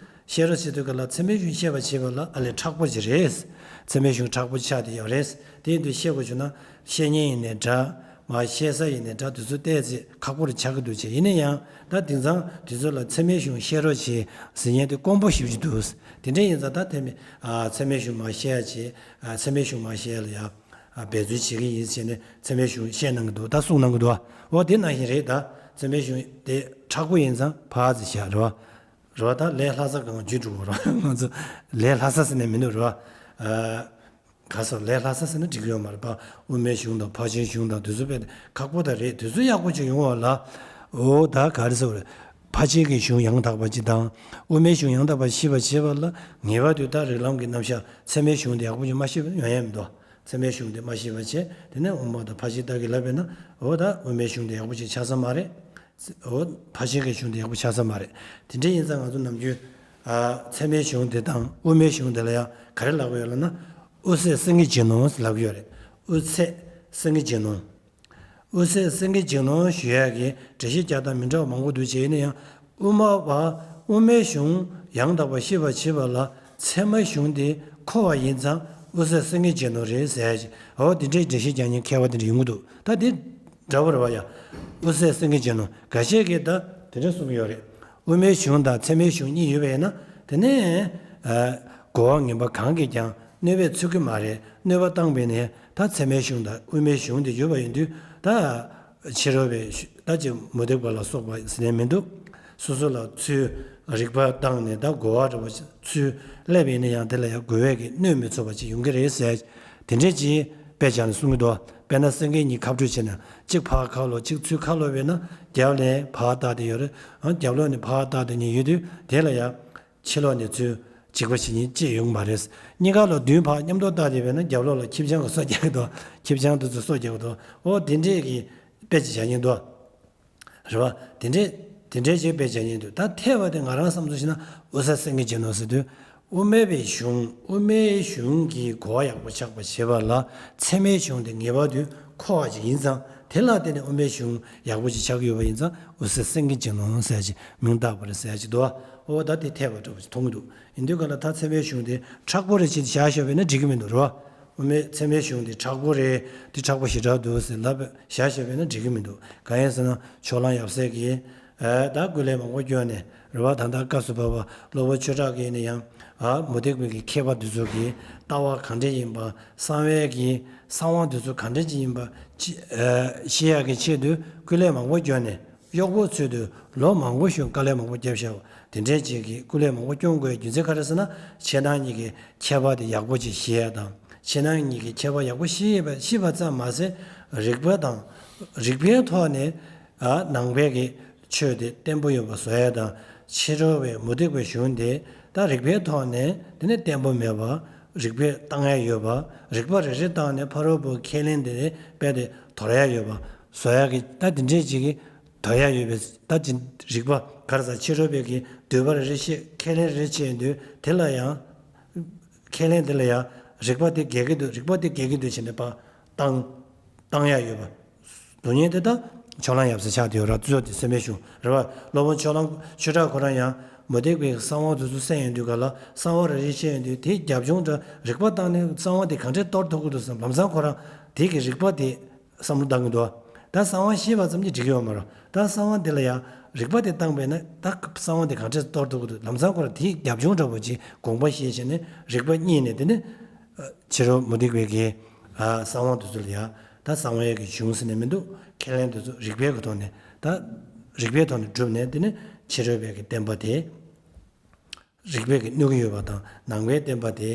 བཤད་རོགས་ཟེར་དུས་ག་ལ་ཚད་མའི་གཞུང་བཤད་པ་བྱེད་པ་ལ་ཨ་ལས་མཁྲེགས་པོ་ཅིག་རེད། ཚད་མའི་གཞུང་མཁྲེགས་པོ་ཆགས་བསྡད་ཡོད་རེད། དེ་ཡིན་དུས་བཤད་དགོས་བྱུང་ན་བཤད་མཁན་ཡིན་ནའི་འདྲ། མ་བཤད་ས་ཡིན་ནའི་འདྲ། དེ་ཚོ་བལྟས་ཚེ་ཁག་པོ་རེ་ཆགས་ཀྱི་འདུག་ཅེས། ཡིན་ན་ཡང་ད་དེང་སང་དུས་ཚོད་ལ་ཚད་མའི་གཞུང་བཤད་རོགས་བྱེད་ཟེར་མཁན་དེ་དཀོན་པོ་ཞེ་པོ་ཅིག་འདུག་དེ་འདྲ་ཡིན་ཙང་ད་ཚད་མའི་ཨ་ཚད་མའི་གཞུང་མ་བཤད་ཡ་བྱེད། ཨ་ཚད་མའི་གཞུང་མ་བཤད་ཡ་ལ་ཡ། ཨ་འབད་རྩོལ་བྱེད་ཀྱི་ཡིན་ཟེར་ནས་ཚད་མའི་གཞུང་བཤད་གནང་གི་འདུག་ད་གསུང་གནང་གི་འདུག་འོ་དེ་ནང་བཞིན་རེད། ད་ཚད་མའི་གཞུང་དེ་མཁྲེགས་པོ་ཡིན་ཙང་ཕར་ཙམ་བཞག་རེད་བ། རེད་བ། ད་ལས་སླ་ས་གང་བརྗོད་འགྲོ་གི་རེད་བ། ང་ཚོ་ལས་སླ་ས་ཟེར་ནས་མི་འདུག་རེད་བ། ཨ་ག་ས་ལས་སླ་ས་ཟེར་ན་འགྲིག་གི་ཡོད་མ་རེད་པ། དབུ་མའི་གཞུང་དང་ཕར་ཕྱིན་གཞུང་དང་དེ་ཚོ་དཔེ་ཁག་པོ་ད་རེད། དེ་ཚོ་ཡག་པོ་ཅིག་ཡོང་བ་ལ། འོ་ད་ག་རེ་ཟེར་བ་རེད། ཕར་ཕྱིན་གྱི་གཞུང་ཡང་དག་པ་ཅིག་དང་། དབུ་མའི་གཞུང་ཡང་དག་པ་ཤེས་པར་བྱེད་པ་ལ་ངེས་པར་དུ་ད་རིགས་ལམ་གྱི་རྣམ་གཞག་ཚད་མའི་གཞུང་དེ་ཡག་པོ་ཅིག་མ་ཤེས་པ་ཡོང་ཡ་མི་འདུག་ཚད་མའི་གཞུང་དེ་མ་ཤེས་པ་བྱས། དེ་ནས་དབུ་མ་དང་ཕར་ཕྱིན་ལྟ་གི་ལབ་པས་ན། འོ་ད་དབུ་མའི་གཞུང་དེ་ཡག་པོ་ཅིག་ཆགས་ས་མ་རེད། འོ་ཕར་ཕྱིན་གྱི་གཞུང་དེ་ཡག་པོ་ཆགས་ས་མ་རེད། དེ་འདྲ་ཡིན་ཙང་ང་ཚོ་ནམ་རྒྱུན་ཨ་ཚད་མའི་གཞུང་དེ་དང་དབུ་མའི་གཞུང་དེ་ལ་ཡང་ག་རེ་ལབ་ཀྱི་ཡོད་ལབ་ན། དབུ་ཚད་སེང་གེ་རྗེས་གནོན་ལབ་ཀྱི་ཡོད་རེད། དབུ་ཚད་སེང་གེ་རྗེས་གནོན། དབུ་ཚད་སེང་གེ་རྗེས་གནོན་ཞུ་ཡག་གི་འགྲེལ་བཤད་རྒྱག་སྟངས་མི་འདྲ་བ་མང་པོ་འདུག་ཅེས། ཡིན་ན་ཡང་དབུ་མ་པ་དབུ་མའི་གཞུང་ཡང་དག་པ་ཤེས་པར་བྱེད་པ་ལ་ཚད་མའི་གཞུང་དེ་མཁོ་བ་ཡིན་ཙང་དབུ་ཚད་སེང་གེ་རྗེས་གནོན་རེད་ཟེར་ཡག་ཅིག་འོ་དེ་འདྲའི་འགྲེལ་བཤད་རྒྱག་མཁན་མཁས་པ་དེ་འདྲ་ཡོང་གི་འདུག་ད་དེ་འདྲ་པོ་རེད་བ་ཡ། དབུ་ཚད་སེང་གེ་རྗེས་གནོན། འགའ་ཤས་ཀྱིས་ད་དེ་འདྲ་གསུང་གི་ཡོད་རེད། དབུ་མའི་གཞུང་དང་ཚད་མའི་གཞུང་གཉིས་ཡོད་པ་ཡིན་ན། དེ་ནས་ཨ་རྒོལ་བ་ངན་པ་གང་གིས་ཀྱང་གནོད་པས་ཚུགས་ཀྱི་མ་རེད། གནོད་པ་བཏང་བས་ནས་ད་ཚད་མའི་གཞུང་དང་དབུ་མའི་གཞུང་དེ་ཡོད་པ་ཡིན་དུས། ད་ཕྱི་རོལ་པའི་ད་ཅིག་མུ་སྟེགས་པ་ལ་སོགས་པ་ཟེར་ནས་མི་འདུག་སོ་སོ་ལ་ཚུར་རིགས་པ་བཏང་ནས་ད་རྒོལ་བ་འདྲ་པོ་ཚུར་སླེབས་པ་ཡིན་ན་ཡང་དེ་ལ་ཡང་རྒོལ་བས་ཀྱི་གནོད་མི་ཚུགས་པ་ཅིག་ཡོང་གི་རེད་ཟེར། དེ་འདྲས་ཅིག་དཔེ་བྱས་ནས་གསུང་གི་འདུག་དཔེར་ན་སེང་གེ་གཉིས་ཁ་སྤྲོད་བྱས་ན་གཅིག་ཕར་ཁ་ལོག་གཅིག་ཚུར་ཁ་ལོག་པས་ན་རྒྱབ་ལ་ཕར་བལྟས་ཏེ་ཡོད་རེད། ཨང་རྒྱབ་ལོགས་ནས་ཕར་བལྟས་ཏེ་ཉན་ཡོད་དུས། དེ་ལ་ཡང་ཕྱི་ལོགས་ནས་ཚུར་འཇིགས་པ་བྱེད་མཁན་ཅིག་ཡོང་གི་མ་རེད། གཉིས་ཀ་ལོག་མདུན་ཕར་མཉམ་དུ་བལྟས་ཏེ་ཡོད་པས་ན་རྒྱབ་ལོགས་ལ་ཁྱི་སྤྱང་གིས་སོ་རྒྱག་གི་འདུག་ཁྱི་སྤྱང་དེ་ཚོས་སོ་རྒྱག་གི་འདུག་འོ་དེ་འདྲས་ཀྱི་དཔེ་ཅིག་བྱ་མཁན་འདུག་རེད་བ། དེ་འདྲས་དེ་འདྲས་ཅིག་དཔེ་བྱ་མཁན་འདུག་ད་ཐལ་བ་དེ་ང་རང་བསམ་ཚུལ་བྱས་ན་དབུ་ཚད་སེང་གེ་རྗེས་གནོན་ཟེར་དུས། དབུ་མའི་པའི་གཞུང་དབུ་མའི་གཞུང་གི་གོ་བ་ཡག་པོ་ཆགས་པ་བྱེད་པ་ལ་ཚད་མའི་གཞུང་དེ་ངེས་པར་དུ་མཁོ་བ་ཅིག་ཡིན་ཙང་། དེ་ལ་བརྟེན་ནས་དབུ་མའི་གཞུང་ཡག་པོ་ཅིག་ཆགས་ཀྱི་ཡོད་པ་ཡིན་ཙང་དབུ་ཚད་སེང་གེ་རྗེས་གནོན་ཟེར་ཅིག་མིང་བཏགས་པ་རེད་ཟེར་ཅིག་འདུག་འོ་ད་དེ་འཐད་པ་འདྲ་པོ་ཅིག་མཐོང་གི་འདུག་ཡིན་དུས་ག་ལ་ད་ཚད་མའི་གཞུང་དེ་མཁྲེགས་པོ་རེད་ཅེས་བཞག་བཞག་པས་ན་འགྲིག་གི་མི་འདུག་རེད་བ། དབུ་མའི་ཚད་མའི་གཞུང་དེ་མཁྲེགས་པོ་རེད། དེ་མཁྲེགས་པོ་ཞེ་དྲག་འདུག་ཟེར་ལབ་བཞག་བཞག་པས་ན་འགྲིག་གི་མི་འདུག་གང་ཡིན་ཟེར་ན་ཕྱོགས་གླང་ཡབ་སྲས་ཀྱིས་ཨ་ད་སྐུ་ལས་མང་པོ་བསྐྱོན་ནས་ རེད་བ། ད་ལྟ་སྐབས་སུ་བབ་པ་སློབ་དཔོན་ཆོས་གྲགས་ཀྱིས་ནི་ཡང་ཨ་མུ་སྟེགས་པའི་གི་མཁས་པ་འདི་ཚོ་གི་ལྟ་བ་ག་འདྲ་ཡིན་པ། གསང་བའི་གི་གསང་བ་འདི་ཚོ་ག་འདྲ་ཅིག་ཡིན་པ་ཅི་ཨ་ཤེས་ཡག་གི་ཆེད་དུ་སྐུ་ལས་མང་པོ་བསྐྱོན་ནས། གཡོག་པོ་ཚུལ་དུ་ལོ་མང་པོ་བཞིན་དཀའ་ལས་མང་པོ་བརྒྱབ་བཞག་པ་དེ་འདྲའི་ཅིག་གི་སྐུ་ལས་མང་པོ་བསྐྱོན་དགོས་རྒྱུ་མཚན་ག་རེ་ཟེར་ན། ཁྱེད་རང་གཉིས་ཀྱི་ཁྱད་པར་དེ་ཡག་པོ་ཅིག་ཤེས་ཡ་དང་། ཁྱེད་རང་གཉིས་ཀྱི་ཁྱད་པར་ཡག་པོ་ཤེས་པ་ཤེས་པ་ཙམ་མ་ཟད། རིགས་པ་དང་རིགས་པའི་ཐོག་ནས་ཨ་ནང་པའི་གི་ཆོས་དེ་བརྟན་པོ་ཡོད་པ་བཟོ་ཡ་དང་། ཕྱི་རོལ་པའི་མུ་སྟེགས་པའི་གཞུང་དེ་ད་རིགས་པའི་ཐོག་ནས་དེ་ནས་བརྟན་པོ་མེད་པ། རིགས་པས་བཏང་ཡ་ཡོད་པ། རིགས་པ་རེ་རེ་བཏང་ནས་ཕ་རོལ་པོ་ཁས་ལེན་དེ་རྦད་དེ་དོར་ཡ་ཡོད་པ་བཟོ་ཡ་གི་ད་དེ་འདྲས་ཅིག་གི་དོར་ཡ་ཡོད་པས། ད་ཅི་རིགས་པ་ག་རེ་ཟ། ཕྱི་རོལ་པའི་གི་འདོད་པ་རེ་རེ་བཤད། ཁས་ལེན་རེ་རེ་བྱས་ཡོང་དུས་དེ་ལ་ཡང་། ཁས་ལེན་དེ་ལ་ཡང་རིགས་པ་དེ་འགལ་གྱི་འདུག་རིགས་པ་དེ་འགལ་གྱི་འདུག་བྱས་ནས་ཕར་བཏང་བཏང་ཡ་ཡོད་པ། སྡུག་བསྔལ་དེ་ད་ཕྱོགས་གླང་ཡབ་སྲས་ཆགས་བསྡད་ཡོད་ར། གཙོ་བོ་དེ་ཚད་མའི་གཞུང་རེད་བ། སློབ་དཔོན་ཕྱོགས་གླང་ཆོས་གྲགས་ཁོ་རང་ཡང་མུ་སྟེགས་པའི་གསང་བ་དེ་ཚོ་གསན་ཡོང་དུས་ག་ལ། གསང་བ་རེ་རེ་བཤད་ཡོང་དུས་དེའི་རྒྱབ་ལྗོངས་འདྲ། རིགས་པ་བཏང་ནས་གསང་བ་དེ་གང་འདྲས་གཏོར་ཐུབ་ཀྱི་འདུག་བསམ། ལམ་སང་ཁོ་རང་དེ་གི་རིགས་པ་དེ་བསམ་བློ་བཏང་གི་འདུག་ད་གསང་བ་ཤེས་པ་ཙམ་གྱིས་འགྲིག་གི་ཡོད་མ་རེད། ད་གསང་བ་འདི་ལ་ཡང་རིགས་པ་དེ་བཏང་པས་ན་ད་གསང་བ་དེ་གང་འདྲས་གཏོར་ཐུབ་ཀྱི་འདུག་ལམ་སང་ཁོ་རང་དེའི་རྒྱབ་ལྗོངས་འདྲ་པོ་ཅིག་དགོངས་པ་བཞེས་བྱས་ནས་རིགས་པ་གཉིས་ནས་དེ་ནི་ཕྱི་རོལ་མུ་སྟེགས་པའི་གི་གསང་བ་དེ་ཚོ་ལ་ཡང་ད་གསང་བའི་གི་གཞུང་ཟེར་ནས་མི་འདུག་ཁས་ལེན་དེ་ཚོ་རིགས་པའི་གི་ཐོག་ནས། ད་རིགས་པའི་ཐོག་ནས་བསྒྲུབས་ནས་དེ་ནི་ཕྱི་རོལ་པའི་གི་བསྟན་པ་དེ། རིགས་པས་ཀྱིས་གནོད་ཀྱི་ཡོད་པ་དང་། ནང་པའི་བསྟན་པ་དེ་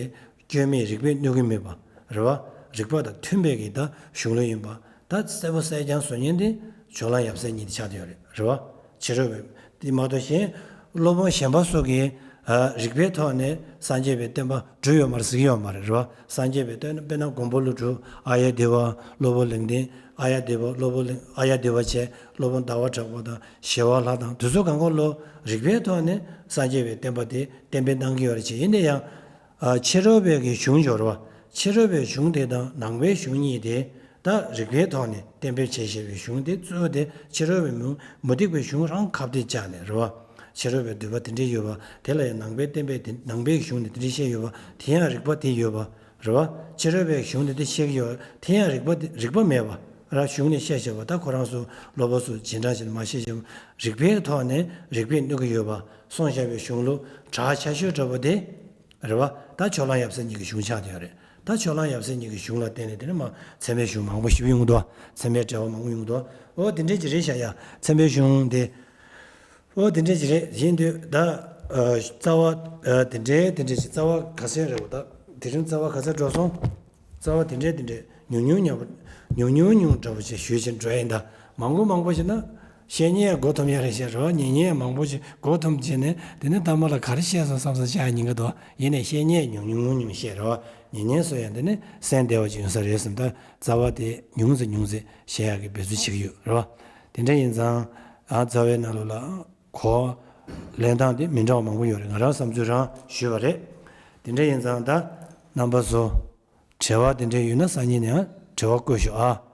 སྐྱོན་མེད། རིགས་པས་གནོད་ཀྱི་མེད་པ་རེད་བ། རིགས་པ་དང་མཐུན་པའི་གི་ད་གཞུང་ལུགས་ཡིན་པ་ད་གསལ་པོ་གསལ་རྐྱང་བཟོ་མཁན་དེ་ཕྱོགས་གླང་ཡབ་སྲས་གཉིས་དེ་ཆགས་བསྡད་ཡོད་རེད། རེད་བ། ཕྱི་རོལ་པའི་དེ་མ་གཏོགས་གཞན་སློབ་དཔོན་གཞན་པ་སོགས་ཀྱིས་ཨ་རིགས་པའི་ཐོག་ནས་སངས་རྒྱས་པའི་བསྟན་པ་བསྒྲུབས་ཡོད་མ་རེད་ཟེར་གྱི་ཡོད་མ་རེད། རེད་བ། སངས་རྒྱས་པའི་བསྟན་དཔེར་ན་མགོན་པོ་ཀླུ་སྒྲུབ། ཨཱརྱ་དེ་བ། སློབ་དཔོན་ལེགས་ལྡན། ཨཱརྱ་དེ་བ། སློབ་དཔོན་ལེགས། ཨཱརྱ་དེ་བ་བྱས། སློབ་དཔོན་ཟླ་བ་གྲགས་པ་དང་ཞི་བ་ལྷ་དང་དེ་ཚོ་གང་ག་ལོ་རིགས་པའི་ཐོག་ནས་སངས་རྒྱས་པའི་བསྟན་པ་དེ་གཏན་འབེབས་གནང་གི་ཡོད་རེད་ཅེས། ཡིན་ན་ཡང་ཨ་ཕྱི་རོལ་པའི་གི་གཞུང་སྦྱོར་བ། ཕྱི་རོལ་པའི་གཞུང་དེ་དང་ནང་པའི་གཞུང་གཉིས་དེ་ད་རིགས་པའི་ཐོག་ནས་གཏན་འབེབས་བྱས་བཞག་པའི་གཞུང་དེ་གཙོ་བོ་དེ་ཕྱི་རོལ་པའི་མུ་མུ་སྟེགས་པའི་གཞུང་རང་ཁ་གཏད་བཅག་ནས་རེད་བ། ཕྱི་རོལ་པའི་འདོད་པ་དེ་འདྲས་ཡོད་པ་དེ་ལ་ཡང་ནང་པའི་བསྟན་པའི་དེ་ནང་པའི་གཞུང་ནས་དེ་འདྲས་བཤད་ཡོད་པ་དེ་ཡང་རིགས་པ་དེ་ཡོད་པ། རེད་བ། ཕྱི་རོལ་པའི་གཞུང་དེ་འདི་བཤད་ཀྱི་ཡོད། དེ་ཡང་རིགས་པ་དེ་རིགས་པ་མེད་པ་ར། གཞུང་ནས་བཤད་བཞག་པ་ད་ཁོ་རང་ཚོ་སློབ་དཔོན་ཚོ་རྗེས་འབྲང་བྱས་ནས་མར་བཤད་བཞག་པ། རིགས་པའི་ཐོག་ནས་རིགས་པས་གནོད་ཀྱི་ཡོད་པ་གསུངས་བཞག་པའི་གཞུང་ལུགས་གྲགས་ཆེ་ཤོས་འདྲ་པོ་དེ་རེད་བ། ད་ཕྱོགས་གླང་ཡབ་སྲས་གཉིས་ཀྱི་གཞུང་ཆགས་བསྡད་ཡོད་རེད། ད་ཕྱོགས་གླང་ཡབ་སྲས་གཉིས་ཀྱི་གཞུང་ལ་བརྟེན་ནས་དེ་ནས་མར་ཚད་མའི་གཞུང་མང་པོ་ཞིག་ཡོང་གི་འདུག་ཚད་མའི་འགྲེལ་པ་མང་པོ་ཡོང་གི་འདུག་འོ་དེ་འདྲས་ཅིག་རེད་ཤག་ཡ། ཚད་མའི་གཞུང་དེ། ཨོ་དེ་འདྲས་ཅིག་རེད། ཡིན་དུས་ད་ཨ་རྩ་བ་ཨ་དེ་འདྲས་དེ་འདྲས་ཅིག་རྩ་བ་ག་ཚད་རེད་བ། ད་དེ་རིང་རྩ་བ་ག་ཚད་འགྲོ་སོང་། རྩ་བ་དེ་འདྲས་དེ་འདྲས་ཉུང་ཉུང་ཉུང་ཉུང་ཉུང་ཉུང་འདྲ་པོ་ཅིག་ཞུས་ཅིག་འགྲོ་ཡིན། ད་མང་པོ་མང་པོ་ཞིག་ན་བཤད་ཉན་མགོ་འཐོམ་ཡ་རེད་ཤག་རེད་བ། ཉན་ཉན་མང་པོ་ཞིག་མགོ་འཐོམ་བྱས་ནས་དེ་ནས་ཐ་མ་ལ་ག་རེ་བཤད་སོང་བསམ་བསམ་བྱ་ཡ་ཉེན་ཁ་འདུག་ཡིན་ནའི་བཤད་ཉན་ཉུང་ཉུང་ཉུང་ཉུང་བཤད་རེད་བ། ཉན་ཉན་སོ་ཡ་འདི་ནས་སེམས་བདེ་བ་ཅིག་ཡོང་ས་རེད་བསམ། ད་རྩ་བ་དེ་ཉུང་ཙམ་ཉུང་ཙམ་བཤད་ཡ་གི་འབད་བརྩོན་བྱེད་ཀྱི་ཡོད་རེད་བ། དེ་འདྲ་ཡིན་ཙང་ཨ་རྩ་བའི་ནང་ལོགས་ལ། གོ། ལེན་སྟངས་དེ་མི་འདྲ་བ་མང་པོ་ཡོད་རེད། ང་རང་བསམ་ཚུལ་རང་ཞུས་པ་རེད། དེ་འདྲ་ཡིན་ཙང་ད་རྣམ་པ་ཚོ་དྲི་བ་དེ་འདྲ་ཡོད་ན་སང་ཉིན་ནས་ཡང་དྲི་བ་བཀོད་ཤོག་ཨ།